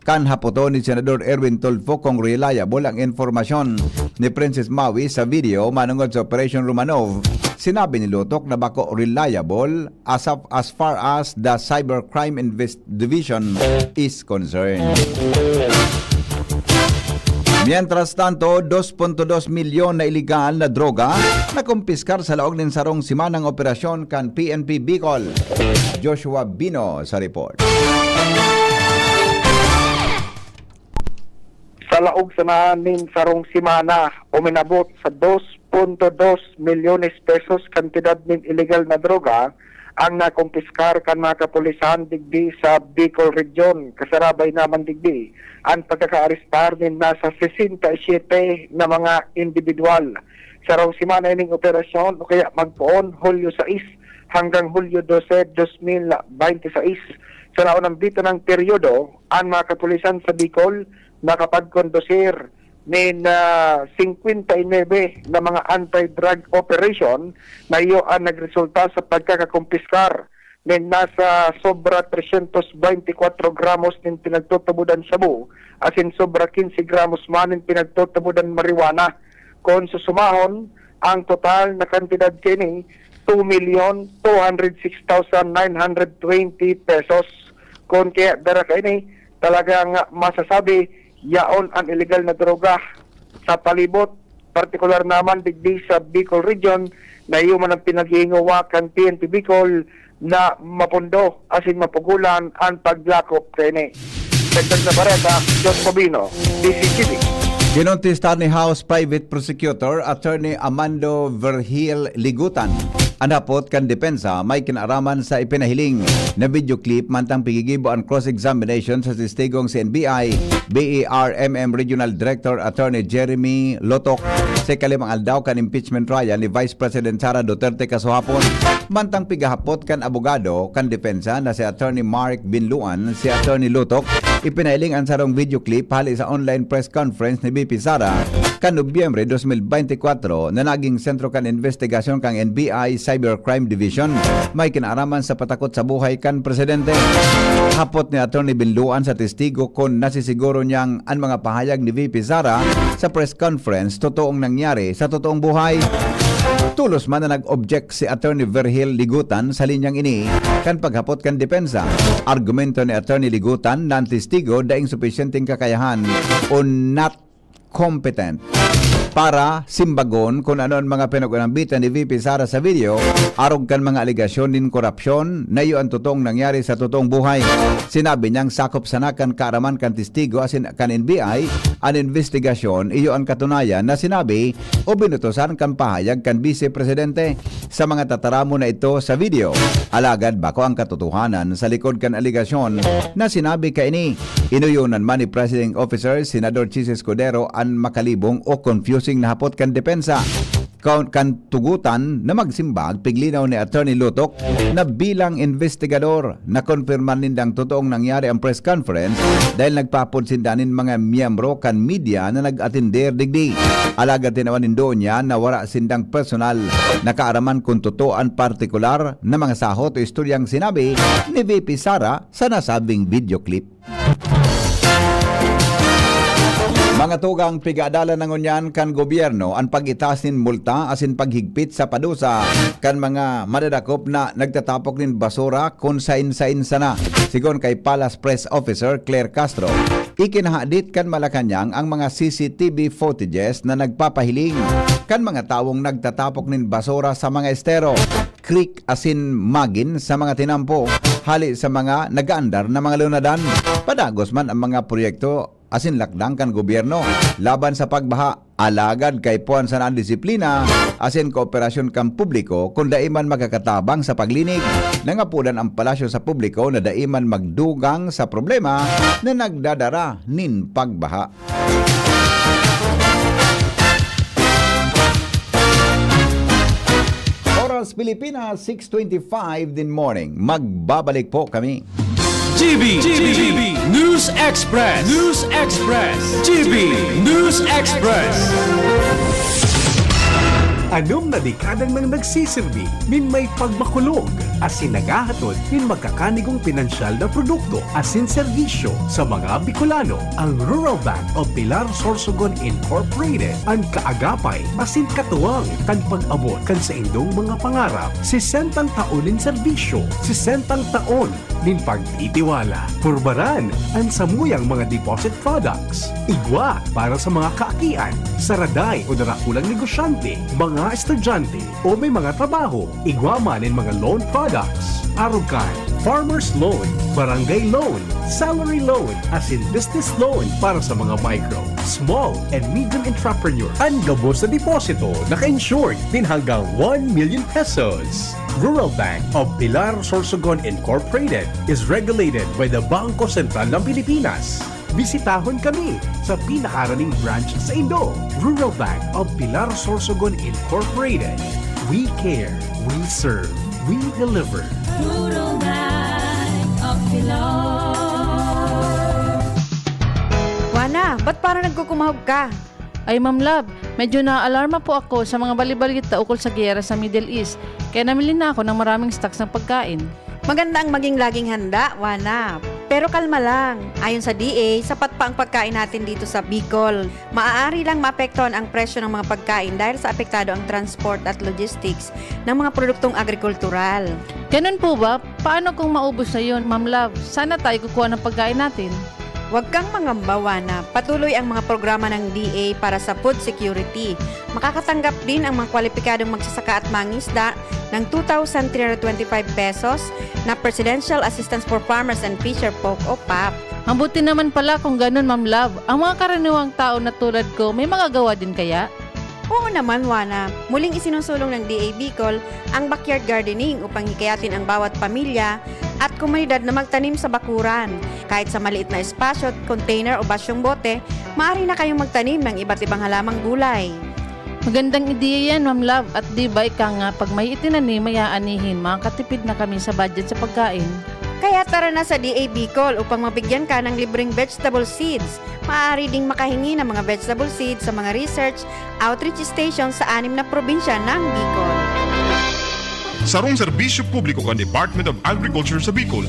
kan hapoton ni Senador Erwin Tulfo kung reliable ang impormasyon ni Princess Maui sa video manungod sa Operation Romanov, sinabi ni Lutok na bako reliable as, of, as far as the Cybercrime Invest Division is concerned. Mientras tanto, dos punto dos milyon na iligal na droga nakumpiskar sa laog nin sarong simanang operasyon kan P N P Bicol. Joshua Bino sa report. Sa laog sana nin sarong semana, uminabot sa dos punto dos milyones pesos kantidad nin iligal na droga ang nakumpiskar kan mga kapulisan digdi sa Bicol Region. Kasarabay naman digdi an pagkakaarestar nin nasa sesenta y siyete na mga indibidwal. Sarong semana ining operasyon o kaya magpoon, Hulyo sais hanggang Hulyo dose, dos mil bente sais. Sa naunang bitang peryodo, an mga kapulisan sa Bicol nakapagkondusir nin, ah, singkwenta y nuebe na mga anti-drug operation na iyo an nagresulta sa pagkakakumpiskar nin nasa sobra tresyentos bente kwatro gramos nin pinagtutubodan shabu asin sobra kinse gramos man nin pinagtutubodan marijuana. Kon susumahon, ang total na kantidad kaini, two million two hundred six thousand nine hundred twenty pesos. Kon kaya dara kaini, talagang masasabi, yaon an iligal na droga sa palibot, partikular naman digdi sa Bicol Region, na iyo man ang pinaghihingowa kan P N P Bicol na mapundo asin mapugolan an paglakop kaini. Dagdag na bareta, Jos Sabino, D C T V. Kinontistar ni House Private Prosecutor Attorney Amando Vergil Ligutan an hapot kan depensa may kinaaraman sa ipinahiling na video clip mantang pigigibo an cross-examination sa testigong si N B I B E R M M Regional Director Attorney Jeremy Lotok sa ikalimang aldaw kan impeachment trial ni Vice President Sara Duterte kasuhapon. Mantang pigahapot kan abogado kan depensa na si Attorney Mark Binluan, si Attorney Lotok, ipinahiling an sarong video clip hali sa online press conference ni V P Sara kan Nobyembre dos mil bente kwatro na naging sentro kan investigasyon kan N B I Cybercrime Division may kinaaraman sa patakot sa buhay kan presidente. Hapot ni Attorney Binluan sa testigo kun nasisiguro niyang an mga pahayag ni V P Sara sa press conference totoong nangyari sa totoong buhay. Tulos man na nag-object si Attorney Vergil Ligutan sa linyang ini kan paghapot kan depensa. Argumento ni Attorney Ligutan na an testigo daing supisyenteng kakayahan o not competent para simbagon kun ano an mga pinag-unambitan ni V P Sara sa video arog kan mga alegasyon nin korapsyon na iyo an totoong nangyari sa totoong buhay. Sinabi niyang sakop sana kan kaaraman kan testigo asin kan N B I an investigasyon, iyo an katunayan na sinabi o binutosan kan pahayag kan Bise Presidente. Sa mga tataramon na ito sa video. Alagad bako ang katotohanan sa likod kan alegasyon na sinabi kaini. Inuyonan man ni Presiding Officer Senador Chiz Escudero an makalibong o confusing na hapot kan depensa. Kan, kan tugutan na magsimbag, piglinaw ni Attorney Lotok na bilang investigador, nakonpirma nindang totoong nangyari ang press conference dahil nagpaapod sinda nin mga miyembro kan media na nag-atender digdi. Alagad tinawan nindo niya na wala sindang personal na kaaraman kun totoo an partikular na mga sahot o istoryang sinabi ni V P Sara sa nasabing video clip. Mga tugang, pigadalan na ngunyan kan gobyerno an pag-itaas nin multa asin paghigpit sa padusa kan mga madadakop na nagtatapok nin basura kun sain-sain sana. Sigon kay Palace Press Officer Claire Castro, ikinahadit kan Malacañang ang mga C C T V footages na nagpapahiling kan mga tawong nagtatapok nin basura sa mga estero, creek asin magin sa mga tinampo, hali sa mga nag-aandar na mga lunadan. Padagos man ang mga proyekto asin lakdang kan gobyerno laban sa pagbaha. Alagad kaipuhan sana an disiplina asin kooperasyon kan publiko kun dai man makakatabang sa paglinig. Nangapodan an palasyo sa publiko na dai man magdugang sa problema na nagdadara nin pagbaha. Oras Pilipinas, six twenty-five din morning. Magbabalik po kami. G B, G B, News Express, News Express, G B News Express. Anom na dekada nang nagsisirbi nin may pagmakulog asin naghahatod nin magkakanigong pinansyal na produkto asin serbisyo sa mga Bicolano. Ang Rural Bank of Pilar Sorsogon Incorporated, an kaagapay asin katuwang kan pag-abot kan saindong mga pangarap. Sesentang taon nin serbisyo, sesentang taon nin pagtitiwala. Purbaran an samuyang mga deposit products. Igwa para sa mga kaakian, saraday o darakulang negosyante, mga estudyante, o may mga trabaho. Igwa man nin mga loan products. Arog kan farmer's loan, barangay loan, salary loan, asin business loan para sa mga micro, small, and medium entrepreneur. An gabos na deposito naka-insured nin hanggang one million pesos. Rural Bank of Pilar Sorsogon Incorporated is regulated by the Bangko Sentral ng Pilipinas. Bisitahon kami sa pinakaharaning branch saindo. Rural Bank of Pilar Sorsogon Incorporated. We care, we serve, we deliver. Rural Bank of Pilar. Juana, ba't parang nagkukumahog ka? Ay, Ma'am Love, medyo naaalarma po ako sa mga bali-balita ukol sa giyera sa Middle East, kaya namili na ako ng maraming stocks ng pagkain. Maganda ang maging laging handa, Juana. Pero kalma lang. Ayon sa D A, sapat pa ang pagkain natin dito sa Bicol. Maaari lang maapektuhan ang presyo ng mga pagkain dahil sa apektado ang transport at logistics ng mga produktong agrikultural. Ganun po ba? Paano kung maubos na yun, Ma'am Love? Saan na tayo kukuha ng pagkain natin? Huwag kang mangamba, Juana. Patuloy ang mga programa ng D A para sa food security. Makakatanggap din ang mga kwalipikadong magsasaka at mangisda ng two thousand three hundred twenty-five pesos na Presidential Assistance for Farmers and Fisher Folk o pap. Mabuti naman pala kung ganun, Ma'am Love. Ang mga karaniwang tao na tulad ko, may magagawa din kaya? Oo naman, Juana. Muling isinusulong ng D A Bicol ang backyard gardening upang hikayatin ang bawat pamilya at komunidad na magtanim sa bakuran. Kahit sa maliit na espasyo, container o basyong bote, maaari na kayong magtanim ng iba't ibang halamang gulay. Magandang ideya yan, Ma'am Love. At di ba ika nga, pag may itinanim, may aanihin, makakatipid na kami sa budget sa pagkain. Kaya tara na sa D A Bicol upang mabigyan ka ng libreng vegetable seeds. Maaari ding makahingi ng mga vegetable seeds sa mga research outreach station sa anim na probinsya ng Bicol. Sarong serbisyo publiko kan Department of Agriculture sa Bicol.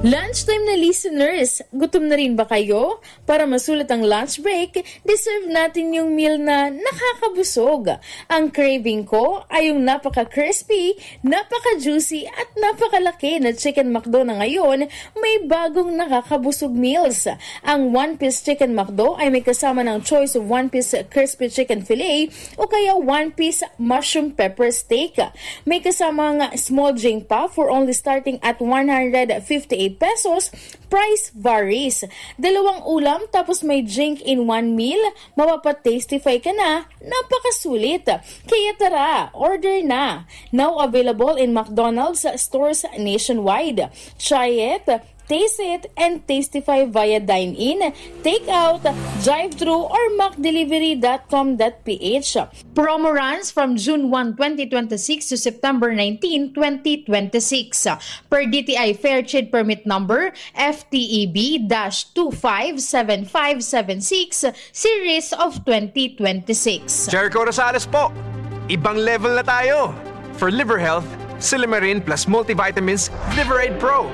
Lunchtime na listeners, gutom na rin ba kayo? Para masulit ang lunch break, deserve natin yung meal na nakakabusog. Ang craving ko ay yung napaka-crispy, napaka-juicy at napakalaki na Chicken McDo na ngayon may bagong nakakabusog meals. Ang One Piece Chicken McDo ay may kasama ng choice of One Piece Crispy Chicken Fillet o kaya One Piece Mushroom Pepper Steak. May kasamang small drink pa for only starting at one hundred fifty-eight pesos. Price varies. Dalawang ulam tapos may drink in one meal, mapapa-tastify ka na. Napakasulit. Kaya tara, order na. Now available in McDonald's stores nationwide. Try it, taste it, and tastify via dine-in, take-out, drive-thru, or mac delivery dot com dot p h. Promo runs from June one, twenty twenty-six to September nineteen, twenty twenty-six. Per D T I Fair Trade Permit Number F T E B dash two five seven five seven six, Series of twenty twenty-six. Jericho Rosales po! Ibang level na tayo! For liver health, Silymarin plus multivitamins, Liver Aid Pro.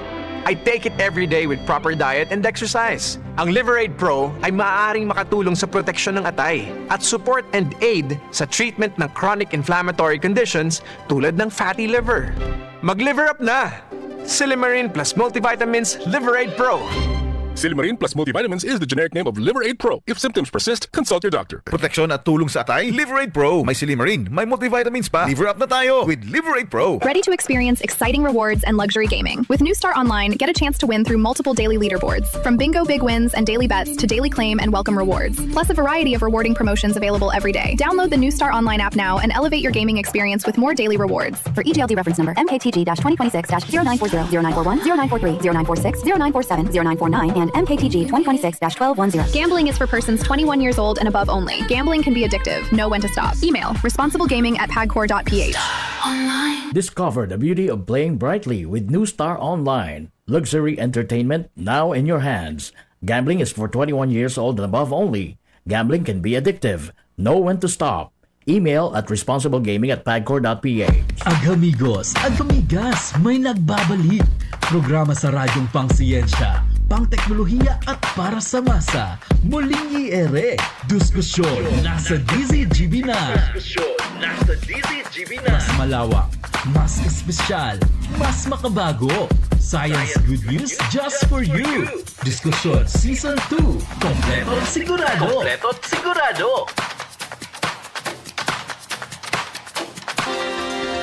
I take it every day with proper diet and exercise. Ang Liver Aid Pro ay maaaring makatulong sa proteksyon ng atay at support and aid sa treatment ng chronic inflammatory conditions tulad ng fatty liver. Mag-liver up na! Silymarin plus multivitamins Liver Aid Pro. Silymarin plus multivitamins is the generic name of Liver Aid Pro. If symptoms persist, consult your doctor. Proteksyon at tulong sa atay, Liver Aid Pro. May silymarin, may multivitamins pa. Liver up na tayo with Liver Aid Pro. Ready to experience exciting rewards and luxury gaming? With New Star Online, get a chance to win through multiple daily leaderboards, from bingo big wins and daily bets to daily claim and welcome rewards, plus a variety of rewarding promotions available every day. Download the New Star Online app now and elevate your gaming experience with more daily rewards. For E G L D reference number, M K T G twenty twenty-six dash zero nine four zero, zero nine four one, zero nine four three, zero nine four six, zero nine four seven, zero nine four nine, and M K T G twenty twenty-six dash twelve one zero. Gambling is for persons twenty-one years old and above only. Gambling can be addictive. Know when to stop. Email responsiblegaming at pagcor.ph. Discover the beauty of playing brightly with New Star Online. Luxury entertainment now in your hands. Gambling is for twenty-one years old and above only. Gambling can be addictive. Know when to stop. Email at responsiblegaming at pagcor.ph. Agamigos, agamigas, may nagbabalik. Programa sa radyong pangsiyensya, pangteknolohiya at para sa masa. Muling i-ere, diskusyon nasa D Z G B na. Diskusyon nasa D Z G B na. Mas malawak, mas espesyal, mas makabago. Science good news just for you. Diskusyon Season two. Kompleto at sigurado. Kompleto at sigurado.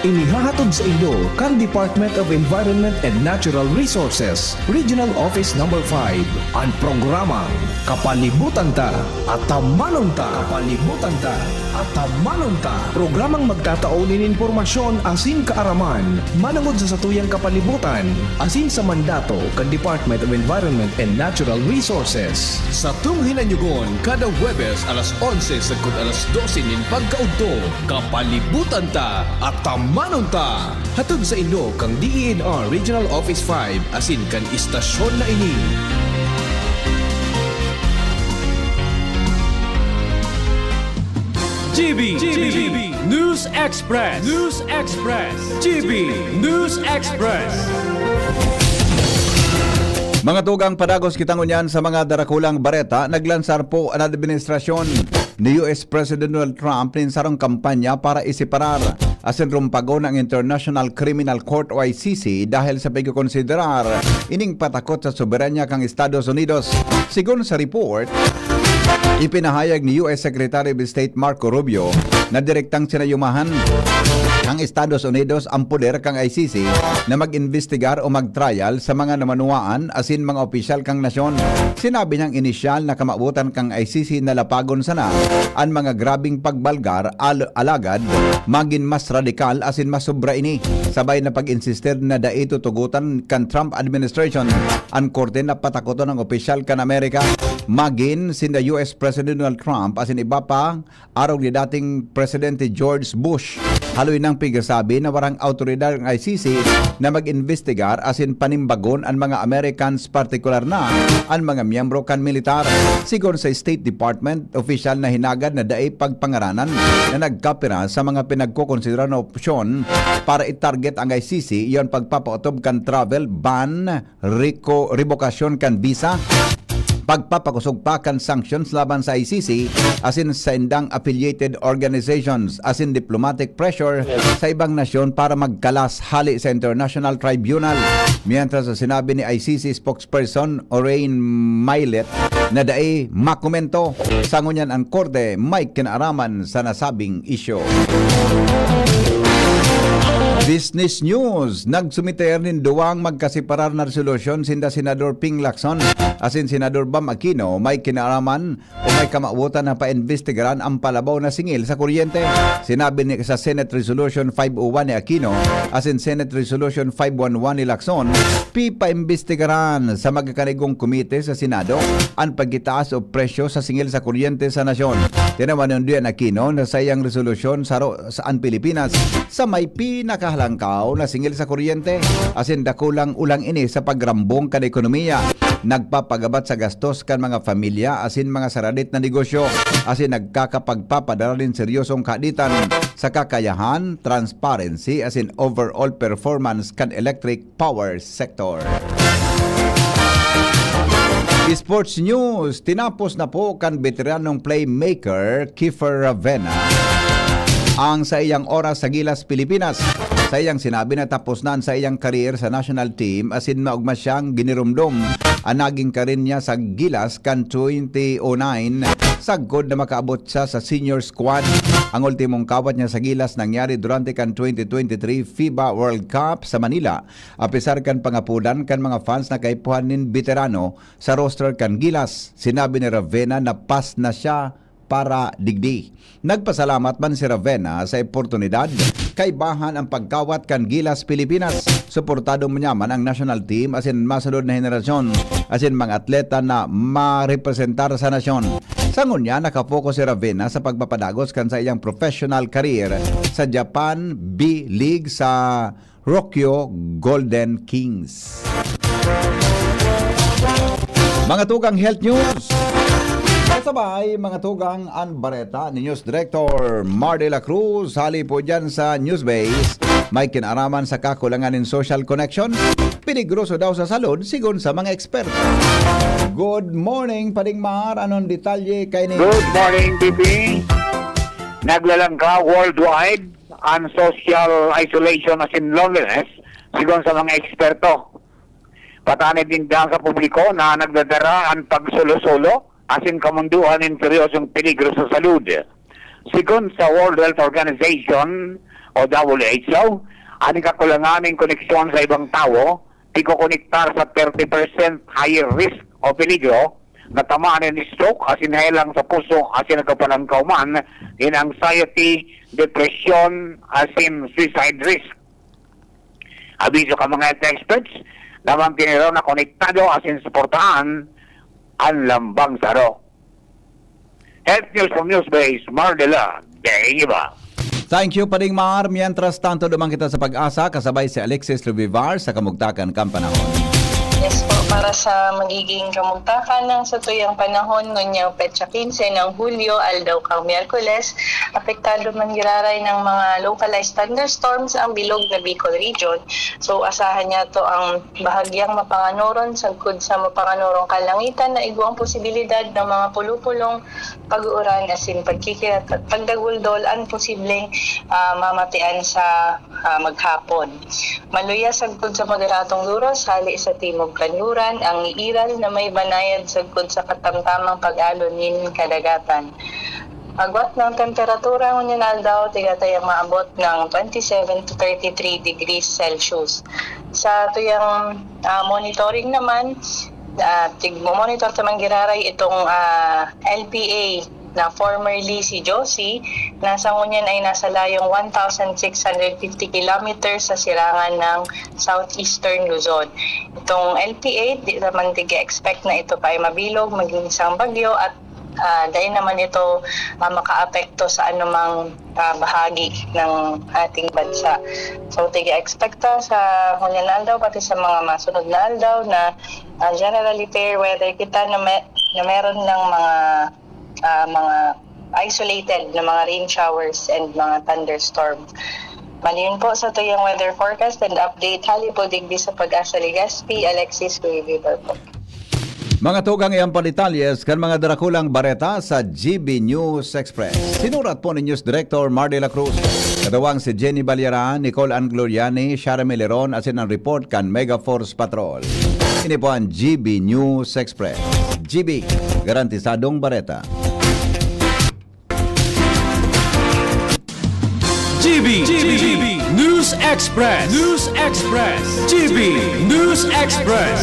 Inihahatod sa inyo kan Department of Environment and Natural Resources, Regional Office Number five, an programang Kapalibutan Ta, Atamanon Ta. Kapalibutan Ta, Atamanon Ta. Programang magtatao nin impormasyon asin kaaraman manongod sa satuyang kapalibutan asin sa mandato kan Department of Environment and Natural Resources. Satong hinanyugon kada Huwebes alas onse sagkod alas dose nin pagkaudto. Kapalibutan Ta, Atamanon Ta! Hatod sa inyo kan D E N R Regional Office five asin kan istasyon na ini. G B, G B, News Express, News Express, G B News Express. Mga tugang, padagos kita ngunyan sa mga darakulang bareta. Naglansar po an administrasyon ni U S President Donald Trump nin sarong kampanya para iseparar asin rumpagon ang International Criminal Court o I C C dahil sa pagkokonsiderar ining patakot sa soberanya kan Estados Unidos. Sigon sa report, ipinahayag ni U S Secretary of State Marco Rubio na direktang sinayumahan kan Estados Unidos ang poder kan I C C na mag-imbestigar o mag-trial sa mga namanwaan asin mga opisyal kan nasyon. Sinabi niyang inisyal na kamawotan kan I C C na lapagon sana an mga grabeng pagbalgar, al- alagad magin mas radikal asin mas sobra ini, sabay na pag-insistir na dai tutugotan kan Trump administration an korte na patakoton an opisyal kan Amerika, magin sinda U S President Donald Trump asin iba pa, arog ni dating Presidente George Bush. Haloy nang pigsasabi na warang awtoridad ang I C C na mag-imbestigar asin panimbagon an mga Americans, partikular na an mga miyembro kan militar. Sigon sa State Department, opisyal na hinagad na dai pagpangaranan na nagkapira sa mga pinagkokonsidera na opsyon para i-target ang I C C, iyon pagpapaotob kan travel ban, reko- rebokasyon kan visa, pagpapakosog pa kan sanctions laban sa I C C asin saindang affiliated organizations asin diplomatic pressure sa ibang nasyon para magkalas hali sa International Tribunal. Mientras, sinabi ni I C C spokesperson Orain Mailet na dai makomento sa ngunyan an korte may kinaaraman sa nasabing isyu. Business News, nagsumiter nin duwang magkaseparar na resolusyon sinda Senador Ping Lacson asin Senador Bam Aquino may kinaaraman o may kamawotan na paimbestigaran ang palabaw na singil sa kuryente. Sinabi ni sa Senate Resolution five oh one ni Aquino asin Senate Resolution five one one ni Lacson, pipaimbestigaran sa magkakanigong komite sa Senado an pagitaas o presyo sa singil sa kuryente sa nasyon. Tinawan ni Aquino na saiyang resolusyon saro sa an Pilipinas sa may pinakahalangkaw na singil sa kuryente, asin dakulang ulang ini sa pagrambong kan ekonomiya, nagpapagabat sa gastos kan mga pamilya asin mga saradit na negosyo, asin nagkakapagpapadara nin seryosong kahaditan sa kakayahan, transparency, asin overall performance kan electric power sector. Sports News, tinapos na po kan veteranong playmaker Kiefer Ravena ang saiyang oras sa Gilas, Pilipinas. Saiyang sinabi na tapos na an saiyang career sa national team asin maogma siyang ginirumdom an naging career niya sa Gilas kan twenty oh nine, sagkod na makaabot siya sa senior squad. Ang ultimong kawat niya sa Gilas nangyari durante kan twenty twenty-three FIBA World Cup sa Manila. Apisar kan pangapodan kan mga fans na kaipuhan nin beterano sa roster kan Gilas, sinabi ni Ravena na pas na siya para digdi. Nagpasalamat man si Ravena sa oportunidad kaibahan ang pagkawat kan Gilas Pilipinas. Suportado man niya man ang national team asin masunod na henerasyon asin mga atleta na marepresentar sa nasyon. Sa ngunyan, nakapokus si Ravena sa pagpapadagos kan saiyang professional career sa Japan B-League sa Rokyo Golden Kings. Mga tugang health news. Kasabay, mga tugang an bareta ni News Director Mar de la Cruz. Hali po dyan sa Newsbase, may kinaraman sa kakulangan nin social connection. Peligroso daw sa salud, sigon sa mga eksperto. Good morning, Pading Mar. Anong detalye kay ni Good morning, B B. Naglalangka worldwide ang social isolation asin loneliness, sigon sa mga eksperto. Patanid ninda sa publiko na nagdadara ang pagsulo-sulo asin kamundohan nin seryosong peligro sa salud. Sigon sa World Health Organization o W H O, ang kakulangan nin koneksyon sa ibang tawo, ikokonektar sa thirty percent higher risk o peligro na tamaan nin stroke asin helang sa puso asin nagpapalangkaw man nin anxiety, depresyon, asin suicide risk. Abiso kan mga health experts na manteneraw na konektado asin suportahan an lambang saro. Health News from Newsbase, Mar de la Deiva. Thank you, Pading Mar. Mientras tanto, duman kita sa Pag-asa, kasabay si Alexis Lubivar sa kamugtakan kan panahon. Yes po, para sa magiging kamugtakan ng satuyang panahon, ngunyang petsa quince ng Hulyo, aldaw kang Miyerkules, apektado man giraray ng mga localized thunderstorms ang bilog na Bicol Region. So, asahan niya to ang bahagyang mapanganoron sagkod sa mapanganorong kalangitan na igwang posibilidad ng mga pulupulong pag-uuran asin pagkikirat at pagdaguldol ang posibleng, ah, mamatian sa, ah, maghapon. Maluya sagkod sa moderadong duros hali sa timog kanluran ang iiral na may banayad sagkod sa katamtamang pag-alon nin kadagatan. Agwat ng temperatura ngunyan aldaw, tiga tayang maabot ng twenty-seven to thirty-three degrees Celsius. Sa tuyang, ah, monitoring naman, ah, tigmo-monitor ta man giraray itong, ah, L P A na formerly si Josie, na sa ngunyan ay nasa layong one thousand six hundred fifty kilometers sa sirangan ng southeastern Luzon. Itong L P A, di naman tig-expect na ito pa ay mabilog, maging isang bagyo at, ah, dai naman ito, ah, makaapekto sa anumang, ah, bahagi ng ating bansa. So, tig-expect ta sa ngunyan na aldaw, pati sa mga masunod na aldaw na, ah, generally fair weather kita na, me- na meron ng mga, ah, mga isolated na mga rain showers and mga thunderstorm. Maliyon po sa tuyang weather forecast and update, hali po digdi sa Pag-asa Legazpi, Alexis Cuevibal po. Mga tugang, iyan pa detalyes kan mga darakulang bareta sa G B News Express. Sinurat po ni News Director Mar de la Cruz. Katuwang si Jenny Balyara, Nicole Ann Gloriani, Sharon Meleron, asin ang report kan Mega Force Patrol. Ini po ang G B News Express. G B, garantisadong bareta. G B, G B, News Express, News Express, G B, News Express.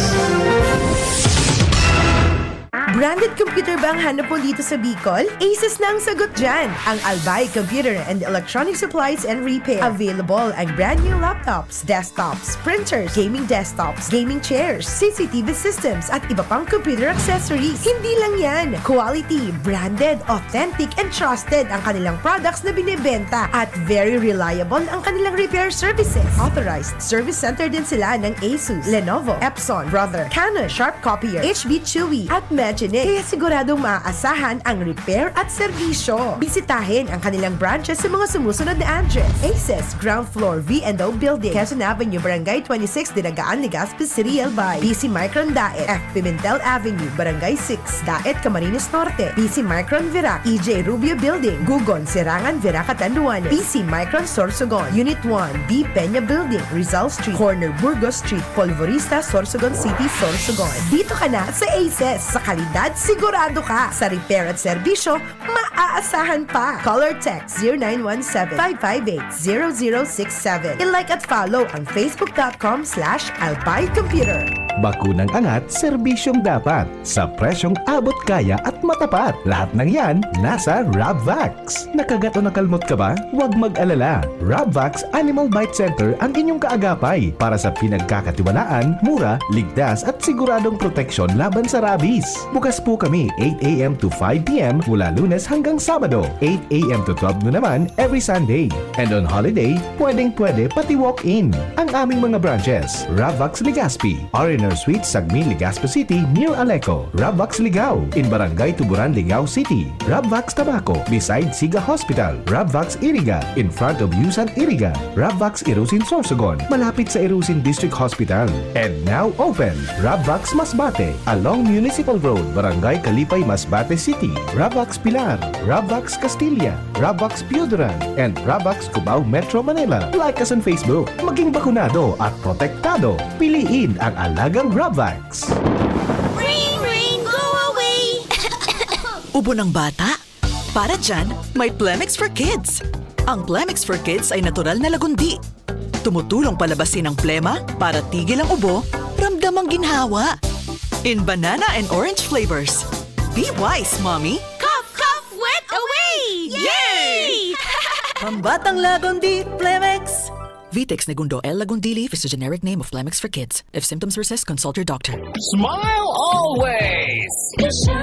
Branded computer ba ang hanap mo dito sa Bicol? Asus na ang sagot dyan! Ang Albay Computer and Electronic Supplies and Repair. Available ang brand new laptops, desktops, printers, gaming desktops, gaming chairs, C C T V systems, at iba pang computer accessories. Hindi lang yan! Quality, branded, authentic, and trusted ang kanilang products na binebenta at very reliable ang kanilang repair services. Authorized service center din sila ng Asus, Lenovo, Epson, Brother, Canon, Sharp Copier, H B Chewy, at Magic. Kaya siguradong maaasahan ang repair at serbisyo. Bisitahin ang kanilang branches sa mga sumusunod na address: Aces, ground floor, V and O Building, Quezon Avenue, Barangay twenty-six, Dinagaan, Legazpi City, Albay. B C Micron Daet, F Pimentel Avenue, Barangay six, Daet, Camarines Norte. B C Micron Virac, E J Rubio Building, Gugon, Serangan, Virac, Catanduanes. B C Micron Sorsogon, Unit one, B Peña Building, Rizal Street, corner Burgos Street, Polvorista, Sorsogon City, Sorsogon. Dito ka na sa Aces, sa kalidad sigurado ka. Sa repair at serbisyo, maaasahan pa. Call or text zero nine one seven, five five eight, zero zero six seven. I-like at follow ang facebook dot com slash albay computer. Bakunang angat, serbisyong dapat, sa presyong abot kaya at matapat. Lahat ng yan, nasa Rabvax. Nakagat o nakalmot ka ba? Huwag mag-alala. Rabvax Animal Bite Center ang inyong kaagapay para sa pinagkakatiwalaan, mura, ligtas at siguradong proteksyon laban sa rabies. Bukas po kami eight a m to five p m mula Lunes hanggang Sabado, eight a m to twelve noon naman every Sunday. And on holiday, pwedeng-pwede pati walk-in. Ang aming mga branches: Rabvax Legazpi, R and R Suite, Sagmin, Legazpi City, near Aleco; Rabvax Ligao, in Barangay Tuburan, Ligao City; Rabvax Tabaco, beside Siga Hospital; Rabvax Iriga, in front of Yusan Iriga; Rabvax Irusin, Sorsogon, malapit sa Irusin District Hospital. And now open, Rabvax Masbate, along Municipal Road, Barangay Kalipay, Masbate City; Rabvax Pilar, Rabvax Castilla, Rabvax Pioduran, and Rabvax Cubao, Metro Manila. Like us on Facebook. Maging bakunado at protektado. Piliin ang alagang Rabvax. Rain, rain, go away! Ubo ng bata? Para dyan, may Plemex for Kids. Ang Plemex for Kids ay natural na lagundi. Tumutulong palabasin ang plema para tigil ang ubo, ramdam ang ginhawa. In banana and orange flavors. Be wise, Mommy! Cough, cough, wet away! Yay! Pambatang Lagundi, Plemex! Vitex Negundo L. Lagundili is the generic name of Plemex for kids. If symptoms persist, consult your doctor. Smile always! Isha,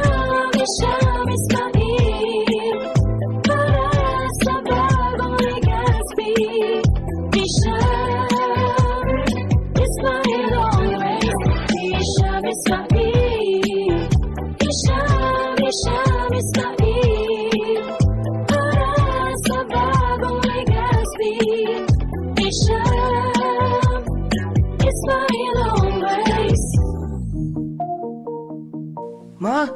Isha, Ismail. Para sa bagong Legazpi. Isha, Ismail always. Isha, Ismail. Isha, Isha, Ismail. Para sa bagong Legazpi. Isha, Ismail always. Ma,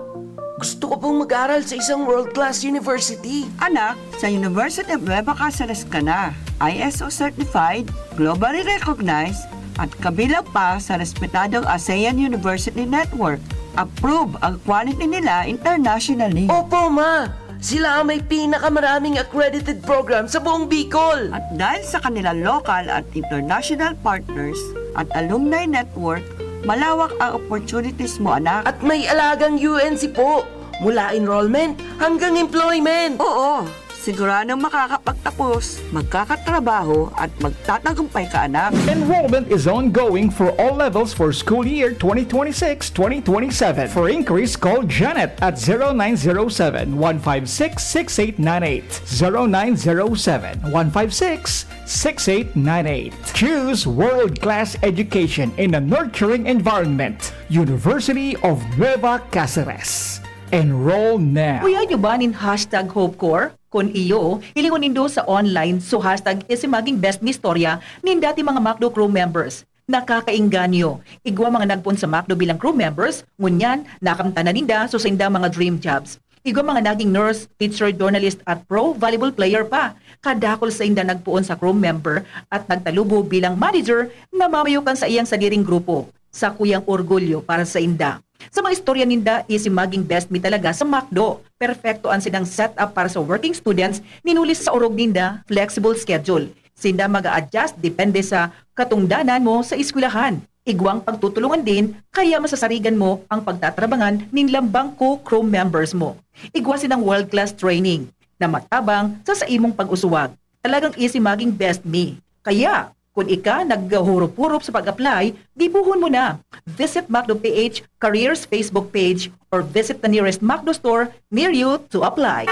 gusto ko pong mag-aral sa isang world-class university. Anak, sa University of Nueva Caceres ka na. I S O certified, globally recognized, at kabilang pa sa respetadong ASEAN University Network. Approve ang quality nila internationally. Opo, ma! Sila ang may pinakamaraming accredited program sa buong Bicol! At dahil sa kanilang local at international partners at alumni network, malawak ang opportunities mo, anak. At may alagang U N C po! Mula enrollment hanggang employment! Oo, siguradong makakapagtapos, magkakatrabaho at magtatagumpay ka, anak. Enrollment is ongoing for all levels for school year twenty twenty-six twenty twenty-seven. For inquiries, call Janet at zero nine zero seven, one five six, six eight nine eight. Zero nine zero seven, one five six, six eight nine eight. Choose world-class education in a nurturing environment. University of Nueva Caceres. Enroll now. Kuyog nyo ba nin hashtag HopeCorps? Kun iyo, hilingon nindo sa online so hashtag Ese Maging Best Mi Istorya nin dati mga McDo crew members. Nakakaengganyo! Igwa mga nagpoon sa McDo bilang crew members, ngunyan, nakamtan na ninda so saindang mga dream jobs. Igwa mga naging nurse, teacher, journalist at pro volleyball player pa. Kadakul sainda nagpoon sa crew member at nagtalubo bilang manager na mamayo kan saiyang sadiring grupo. Sakuyang orgulyo para sainda. Sa mga istorya ninda, isi maging best mi talaga sa McDo. Perpekto an sinang setup para sa working students, ninuli sa orog ninda, flexible schedule. Sinda mag-a-adjust depende sa katungdanan mo sa eskwelahan. Igwang pagtutulungan din, kaya masasarigan mo ang pagtatrabangan nin lambang co-crew members mo. Igwa sinang world-class training na matabang sa saimong pag-uswag. Talagang isi maging best mi. Kaya, kun ika naghuhurup-hurup sa pag-apply, gibohon mo na. Visit McDo P H Careers Facebook page or visit the nearest McDo store near you to apply.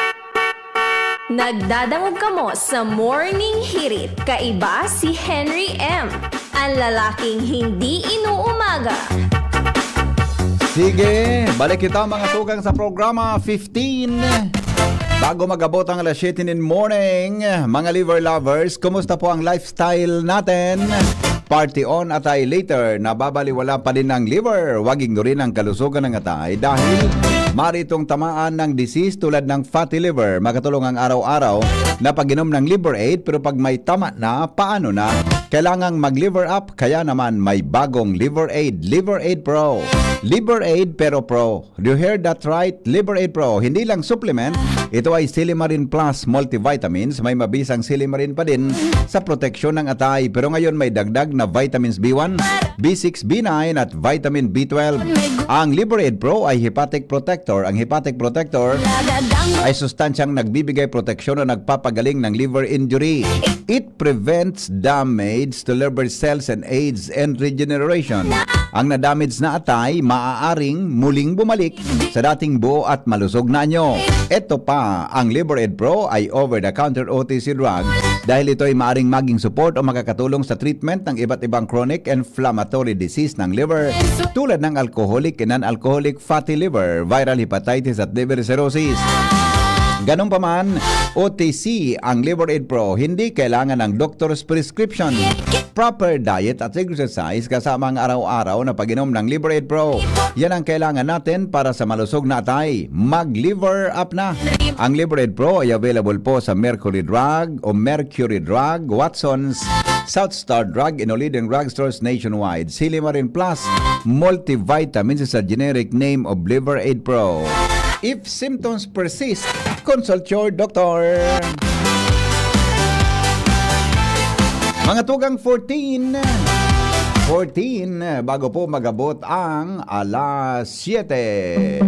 Nagdadangog kamo sa Morning Hirit. Kaiba si Henry M, ang lalaking hindi inuumaga. Sige, balik kita, mga tugang, sa programa fifteen. Bago mag-abot ang alas siyete nin morning, mga liver lovers, kumusta po ang lifestyle natin? Party on, atay, later, nababaliwala pa din ang liver. Wag ignorin ang kalusugan ng atay dahil maritong tamaan ng disease tulad ng fatty liver. Makatulong ang araw-araw na pag-inom ng Liver Aid, pero pag may tama na, paano na? Kailangang mag-liver up, kaya naman may bagong Liver Aid, Liver Aid Pro. Liver Aid pero Pro. You heard that right? Liver Aid Pro, hindi lang supplement, ito ay Silimarin Plus multivitamins. May mabisang silimarin pa din sa proteksyon ng atay. Pero ngayon may dagdag na vitamins B one, B six, B nine at vitamin B twelve. Ang Liver Aid Pro ay hepatic protector. Ang hepatic protector ay sustansyang nagbibigay proteksyon o nagpapagaling ng liver injury. It prevents damage to liver cells and aids and regeneration. Ang na-damage na atay maaaring muling bumalik sa dating buo at malusog na anyo. Ito pa, ang Liver Aid Pro ay over-the-counter O T C drug dahil ito ay maaring maging support o makakatulong sa treatment ng iba't ibang chronic inflammatory disease ng liver, tulad ng alcoholic and non-alcoholic fatty liver, viral hepatitis at liver cirrhosis. Ganun pa man, O T C ang Liver Aid Pro, hindi kailangan ng doctor's prescription. Proper diet at exercise kasama ang araw-araw na pag-inom ng Liver Aid Pro. Yan ang kailangan natin para sa malusog na atay. Mag-liver up na! Ang Liver Aid Pro ay available po sa Mercury Drug o Mercury Drug, Watson's, South Star Drug, and o leading drugstores nationwide. Silimarin Plus Multivitamins is a generic name of Liver Aid Pro. If symptoms persist, consult your doctor. Mga tugang, fourteen, fourteen, bago po magabot ang alas siyete.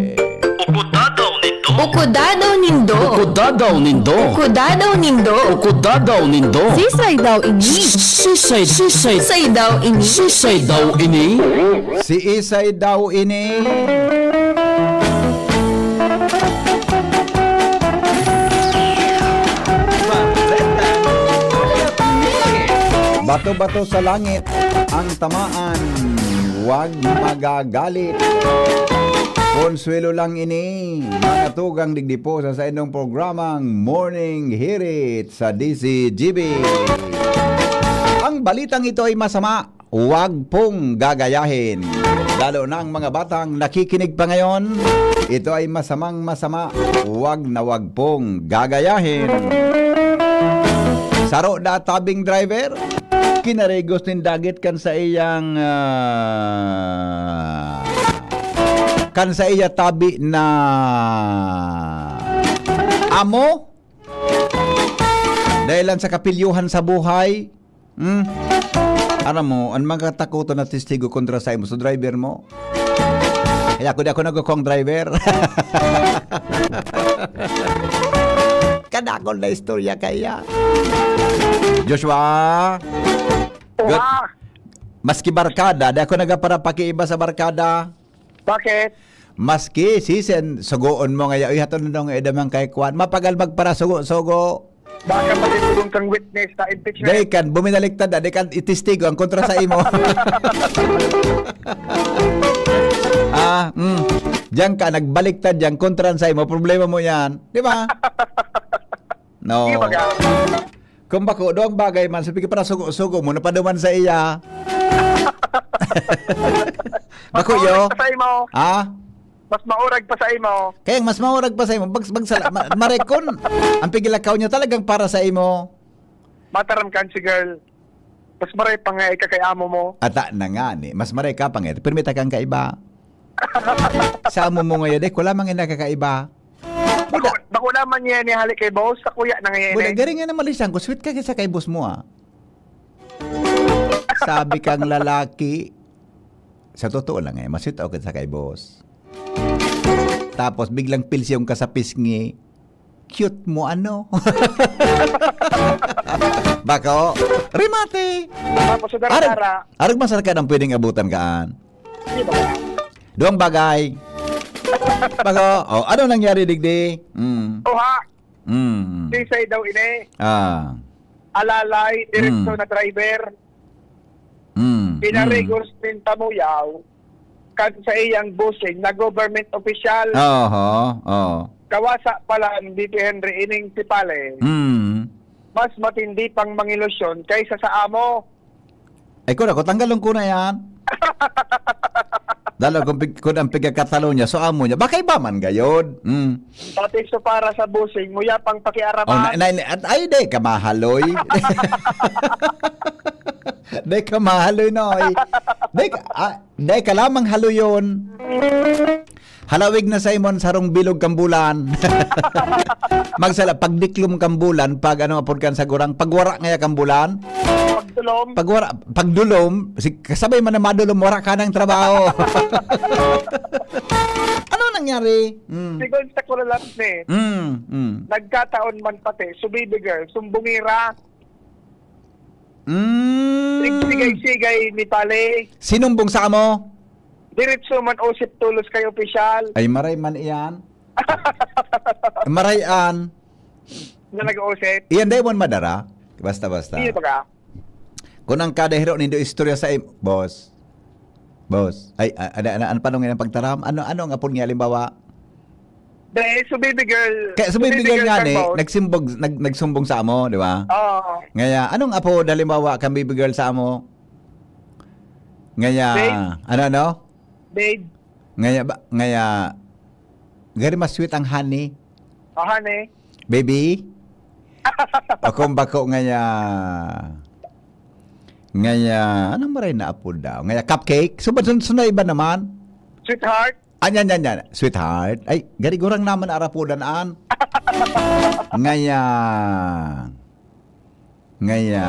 Ukudadaw nindo. Ukudadaw nindo. Ukudadaw nindo. Ukudadaw nindo. Ukudadaw nindo. Sisay daw ini? Sisay, sisay. Sisay daw ini? Sisay daw ini? Si Isay daw ini. Bato-bato sa langit ang tamaan, wag magagalit. Konsuelo lang ini, mga tugang, digdi po sa saindong programang Morning Hirit sa D Z G B. Ang balitang ito ay masama, wag pong gagayahin. Lalo na ang mga batang nakikinig pa ngayon, ito ay masamang masama, wag na wag pong gagayahin. Saro na tabing driver, kinarigos nin dagit kan sa iyang, ah, kan sa iya tabi na amo. Dahil lang sa kapilyuhan sa buhay. Hmm? Aram mo, ang mga takutan na testigo kontra sa imo, sa driver mo. Kaya ako, di ako nagkukuwang driver. Kadakol na istorya kaya. Joshua? Good. Oha! Maski barkada, di ako nagaparapakiiba sa barkada. Bakit? Maski, sisen, sugoon mo ngaya, "Uy, hato na daw nga idamang kay Kwan." Mapagal magparasugo-sugo. Baka magtulong kang witness sa impeachment. Dai kan, buminaliktad na, dai kan itistigo ang kontra sa imo. Ah, mm. Diyan ka, nagbaliktad diyan, kontra sa imo, problema mo yan. Di ba? No. Di ba ka? Kung bako, duwang bagay man, sabi ka, parasugo-sugo mo, napaduman sa iya. Bako, yo? Mas maurag pa sa imo. Ha? Mas maurag pa sa imo. Kaya mas maurag pa sa imo. Bag-, bagsala, ma-, marekon. Ang pigilakaw niyo talagang para sa imo. Mataram ka, si girl. Mas maray pa nga ika kay amo mo. Ata na nga ni. Mas maray ka pa nga. Pirmi ta kang kaiba. Sa amo mo ngayon, eh, wala mang ina kakaiba. Bako, Buda. Bako naman niya ni hali kay boss, sa kuya na ngayon Buda, eh. Garing nga na malisan ko, sweet ka sa kay boss mo, ah. Sabi kang lalaki, sa totoo lang eh, masweet ako sa kay boss. Tapos biglang pilsiyong ka sa pisngi, cute mo ano. Bako, remate. Tapos sa Arag, dara-dara. Arag masarkad ang pwedeng abutan kaan. Di ba? Duwang bagay. Bako, oh, ano nangyari, digdi? Mm. Oha. Mm. Sisay daw ini? Ah. Alalay, diretso Mm. na driver. Mm. Pinarigos Mm. nin tamuyaw. kan sa iyang bossing na government official. Oho, oo. Kawasa pala ni D P Henry ining si Pale. Mm. Mas matindi pang mangilusyon kaysa sa amo. Ay, kuna ko, tanggalon ko na yan. Dalo kung, pig- kung ang pigkakatalo niya, so amo niya. Baka iba man gayod. Mm. Pati so para sa bossing, muya pang Oh, na, pakiaraman. na, na, at- ay, di ka mahaloy. Di ka mahaloy, no? Ay, di ka, ah, di ka lamang haloyon. Halawig na sa imon sarong bilog kang bulan. Magsala, pagdiklom kang bulan, pag ano, apod kan sa gurang, pagwara ngaya kang bulan. Pagdulom. Pagwara, pagdulom, si, kasabay man na madulom, wara ka ng trabaho. Ano nangyari? Mm. Sigon sa Kulalas ni. Mm, mm. Nagkataon man pati, so baby girl, sumbongera. Mm. Sigsigay-sigay ni Pale. Sinumbong sa amo? Diretso man usip tulos kay opisyal. Ay, maray man iyan. Maray an. Na nag-uusip. Iyan, dai man madara. Basta-basta. Hindi ba ka? Kung ang kada hiro nindo istorya sa im-, boss. Boss. Ay, a-, ano, ano, ano pa nung ilang pagtaram? Ano, ano ang apod nga halimbawa? Dahil so baby girl, Kaya so so baby baby girl girl nga kan ni, boss. nagsimbog, nag-, nagsumbong sa amo, di ba? Oo. Ngaya, anong apod halimbawa kan baby girl sa amo? Ngaya, Babe? ano, ano? Babe. Ngaya ba, ngaya, gari mas sweet ang honey. Oh, honey. Baby? Akong bako ngaya, ngaya, anong maray na apod daw? Ngaya cupcake? So, ba't sun-, sunay iba naman? Sweetheart? Anyan, yan, yan. Sweetheart? Ay, gari gurang naman arapudan an. Ngaya, ngaya,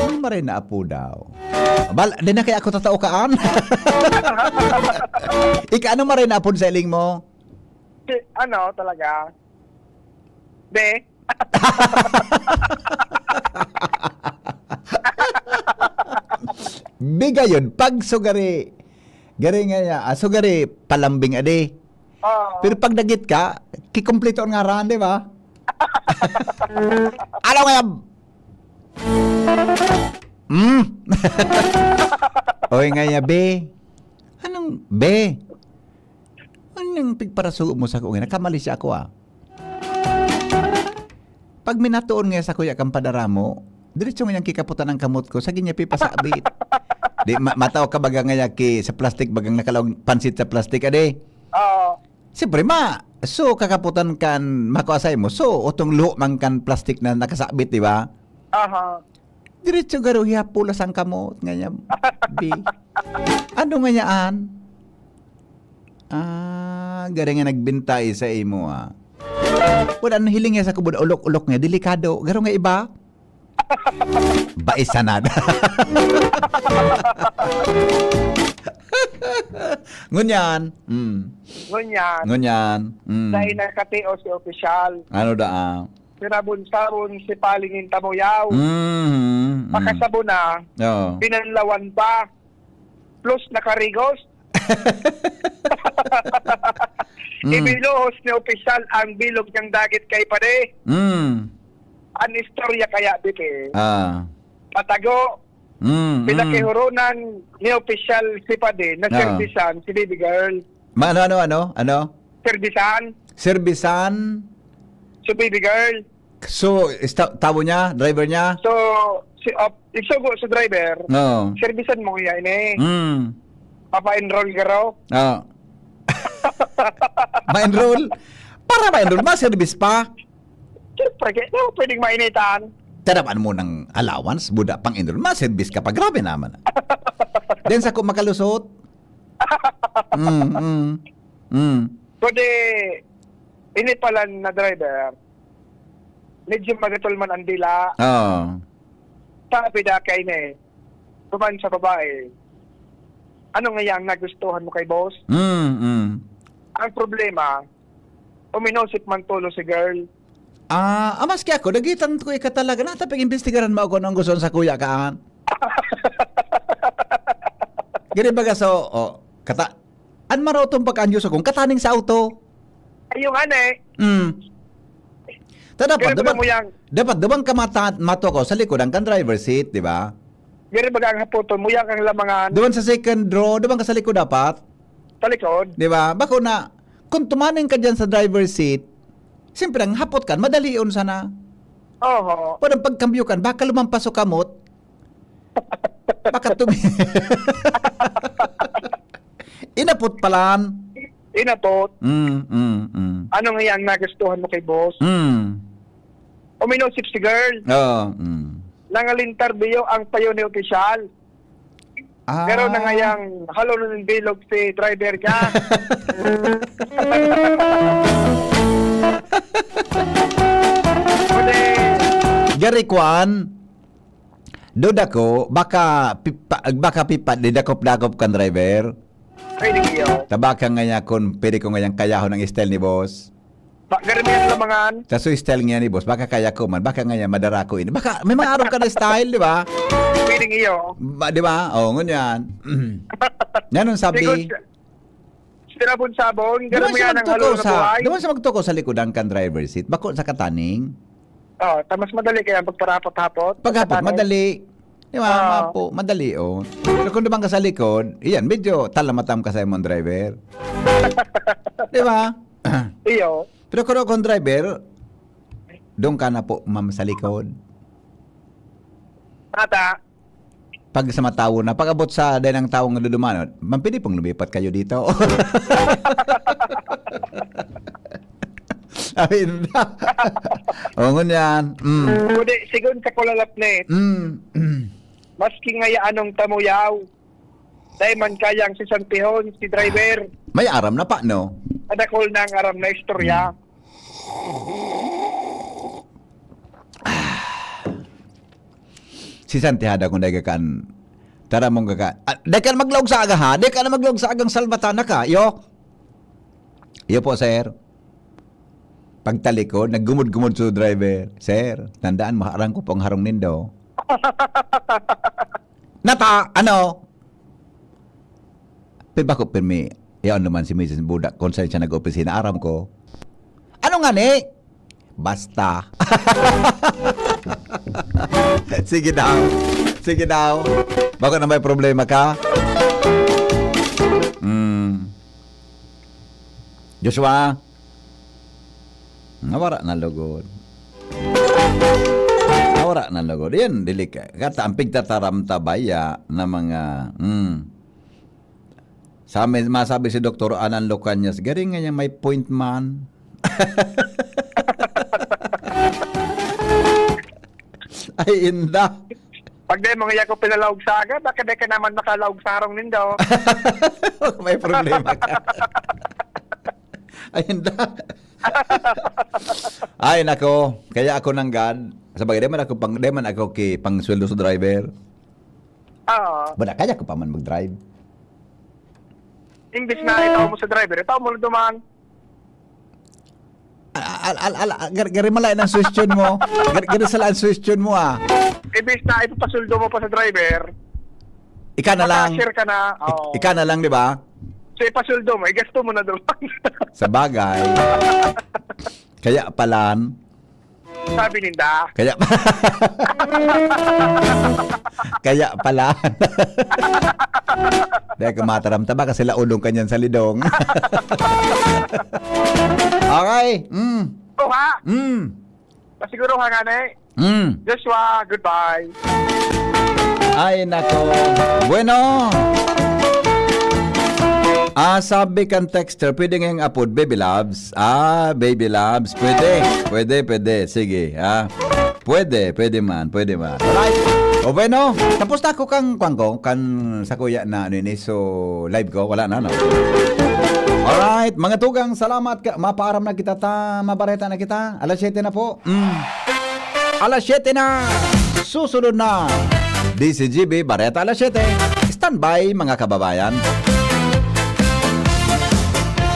anong maray na apo daw? Bal, di na kaya ako tatao kaan? Ika, ano maray na apod sa iling mo? Si, ano talaga? Be? Bigayon, pag sugari, gari nga niya, ah, sugari, palambing adi. Oo. Pero pag dagit ka, kikumpleto ang ngaran, di ba? Alam mo yan? Mm. Oy, nga niya, be. Anong, be? Anong pigparasugo mo sa ko? Nakamali siya ako, ah. Pag minatoon nga sa kuya kang padaramo, diretso nga niyang kikaputan ang kamot ko, sa ginya pipasabit. Di, ma-, matao ka baga nga yaki sa plastic, bagang nakalaog pansit sa plastic, ade. Oo. Siyempre, ma, so, kakaputan kan makuasay mo, so, utong luho man kan plastic na nakasabit, di ba? Aha. Diretso garo hiyapulas ang kamot, nga niya, bi. Ano nga niya, an? Ah, gari nga nagbintay sa imo, ah. Wala, ang hiling niya sa kubod, ulok-ulok niya, delikado. Garo nga iba? Baisanad. Ngunyan, mm. Ngunyan, Ngunyan, mm. Dahil nakatios si opisyal. Ano da, ah? Sinabon-sabon si Paling Intamuyaw. Mhm, mm. Pakasabon na, Oo. Pinanlawan pa. Plus nakarigos. Mm. Ibinuhos ni opisyal ang bilog niyang dagit kay pare. Mm. Ang istorya kaya, Bibi, Ah. patago, Mm, mm. pinakihurunan ni opisyal si pare na Ah. serbisan si baby girl. Ma-, ano, ano, ano? Ano? Serbisan. Serbisan? So, baby girl. So, ista-, tawo niya, driver niya? So, si, uh, isugo sa driver, Oo. Serbisan mo kaya ini? Mm. Papa-enroll ka raw? Oo. Ma-enroll? Para ma-enroll, ma-service pa? Siyempre, kaya di mo pwedeng mainitan. Tarapan mo ng allowance, buda pang enroll, ma-service ka pa. Grabe naman. Then sa ko makalusot. Mm, mm, mm. Kundi, ini pala na driver, medyo magatol man ang dila. Oo. Sabi da kay ni, duman sa babae, "Ano nga yang nagustuhan mo kay boss?" Mm, mm. Ang problema, uminusip man tulo si girl. Ah, ah, maski ako, dagitan ko ika talaga. Natapig imbestigaran mo ako nung gusto sa kuya kaan. Gini baga so, oh, kata-, an marotong pagkaanyo sa kung kataning sa auto. Ay, yung ano eh. Mm. Ta dapat, Pero dapat, mo yang dapat, dapat ka mata-, mato ko sa likod ang kan driver seat, di ba? Gini baga ang haputon mo, yang ang lamangan. Doon sa second row, doon ka sa likod dapat? Talikod. Di ba? Bako na, kung tumaning ka dyan sa driver's seat, siyempre, ang hapot kan, madalion sana. Oho. Pero ang pagkambyo kan, baka lumampas o kamot, baka tumi-, inapot palan. Inapot. Mm, mm, mm. Ano nga yan nagustuhan mo kay boss? Mm. Uminosip si girl. Oo, mm. Nangalintarbiyo ang payo ni opisyal. Ah. Pero nangayang halon nin bilog si driver niya. Pwede. Gari kwan, duda ko, baka pipa-, baka pipa-, didakop-dakop kan driver. Pwede iyo. Tabaka ngaya kun pwede ko ngayang kayahon ang style ni boss. Ba, gari mo yan lamangan. Sa so style niya ni boss, baka kaya ko man, baka ngaya madara ko ini. Baka may mga arog ka na style, di ba? Pwede iyo. Ba, di ba? Oh, ngunyan. Nanon sabi? Sigun, sinabon-sabon, Di gari ba mo siya yan ang magtuko halon na sa, buhay. Di ba siya magtuko sa likodan kan driver seat? Bako sa kataning? Oh, ta mas madali kaya pagparapot-hapot. Paghapot, Kataning. Madali. Di ba? Ah. Mapo, madali, oh. Pero kung dumang ka sa likod, iyan, medyo talamatam ka sa imong driver. Di ba? Iyo. Pero kung akong driver, doon ka na po, ma'am, sa likod. Ata. Pag sa matawo na, pag-abot sa dahil ng taong naduduman, "Ma'am, pwede pong lumipat kayo dito?" Ay, hindi. O, ngunyan. Mm. Kundi, sigon sa kulalapnit. Mm. Maski ngaya anong tamuyaw, dai man kayang sisantihon si driver. May aram na pa, no? Kadakol na ang aram na istorya. Mm. Si Santihada kung dai ka kan, tara mong kaka-, ah, dai ka na maglaog sa aga, ha? Dai ka na maglaog sa agang salbatana ka, yok? Iyo po, sir. Pagtalikod, naggumod-gumod sa driver. "Sir, tandaan mo, harang ko po ang harong nindo." Nata, ano? Pe, bako pirmi, yaon naman si Misis Budak, kung saan siya nag-opisina, aram ko. Ano nga ni? Basta. Sige daw. Sige daw. Bako na may problema ka. Mm. Joshua? Nawara na lugod. Nawara na lugod. Yan, dili ka. Kata ang pigtataram ta baya na mga, hmm. Sa amin, masabi si Doktor Alan Lucanias, garing nga niya may point man. Ay, inda. Pag di mo nga ako pinalaog sa aga, baka di ka naman makalaog sa harong nindo. May problema ka. Ay, inda. Ay, nako. Kaya ako nanggad. Sa bagay, di man ako pang, di man ako ki, pang sweldo sa driver. Oo. Bada, kaya ko pa man mag-drive. Imbis na itaw mo sa driver, itaw mo na duman. Al, al, al, al, al, gar-, gari malay ng suwestyon mo. Gar-, gari sala ang suwestyon mo, ah. Imbis na ipapasuldo mo pa sa driver, Ika na lang. Makasir ka na. Ik-, Oo. Ika na lang, di ba? So, ipasuldo mo, igasto mo na duman. Sa bagay. Kaya palan. Sabi ninda. Kaya, kaya pala. Dahil kumataram ta ba kasi laulong ka niyan sa lidong. Okay. Mm. Ito ha? Mm. Pasiguro ha nga na eh. Mm. Joshua, goodbye. Ay, nako. Bueno. Ah, sabi kan texter, pwede ngayong apod, Baby Loves. Ah, Baby Loves. Pwede. Pwede, pwede. Sige, ah. Pwede, pwede man, pwede man. Alright. O bueno, tapos na ako kang, kwan ko, kan sa kuya na, ano yun, eh, so, live ko, wala na, no? Alright, mga tugang, salamat ka, mapaaram na kita ta, mabareta na kita. Alas siyete na po. Mm. Alas siyete na. Susunod na. D C G B, Bareta alas siyete. Standby, mga kababayan.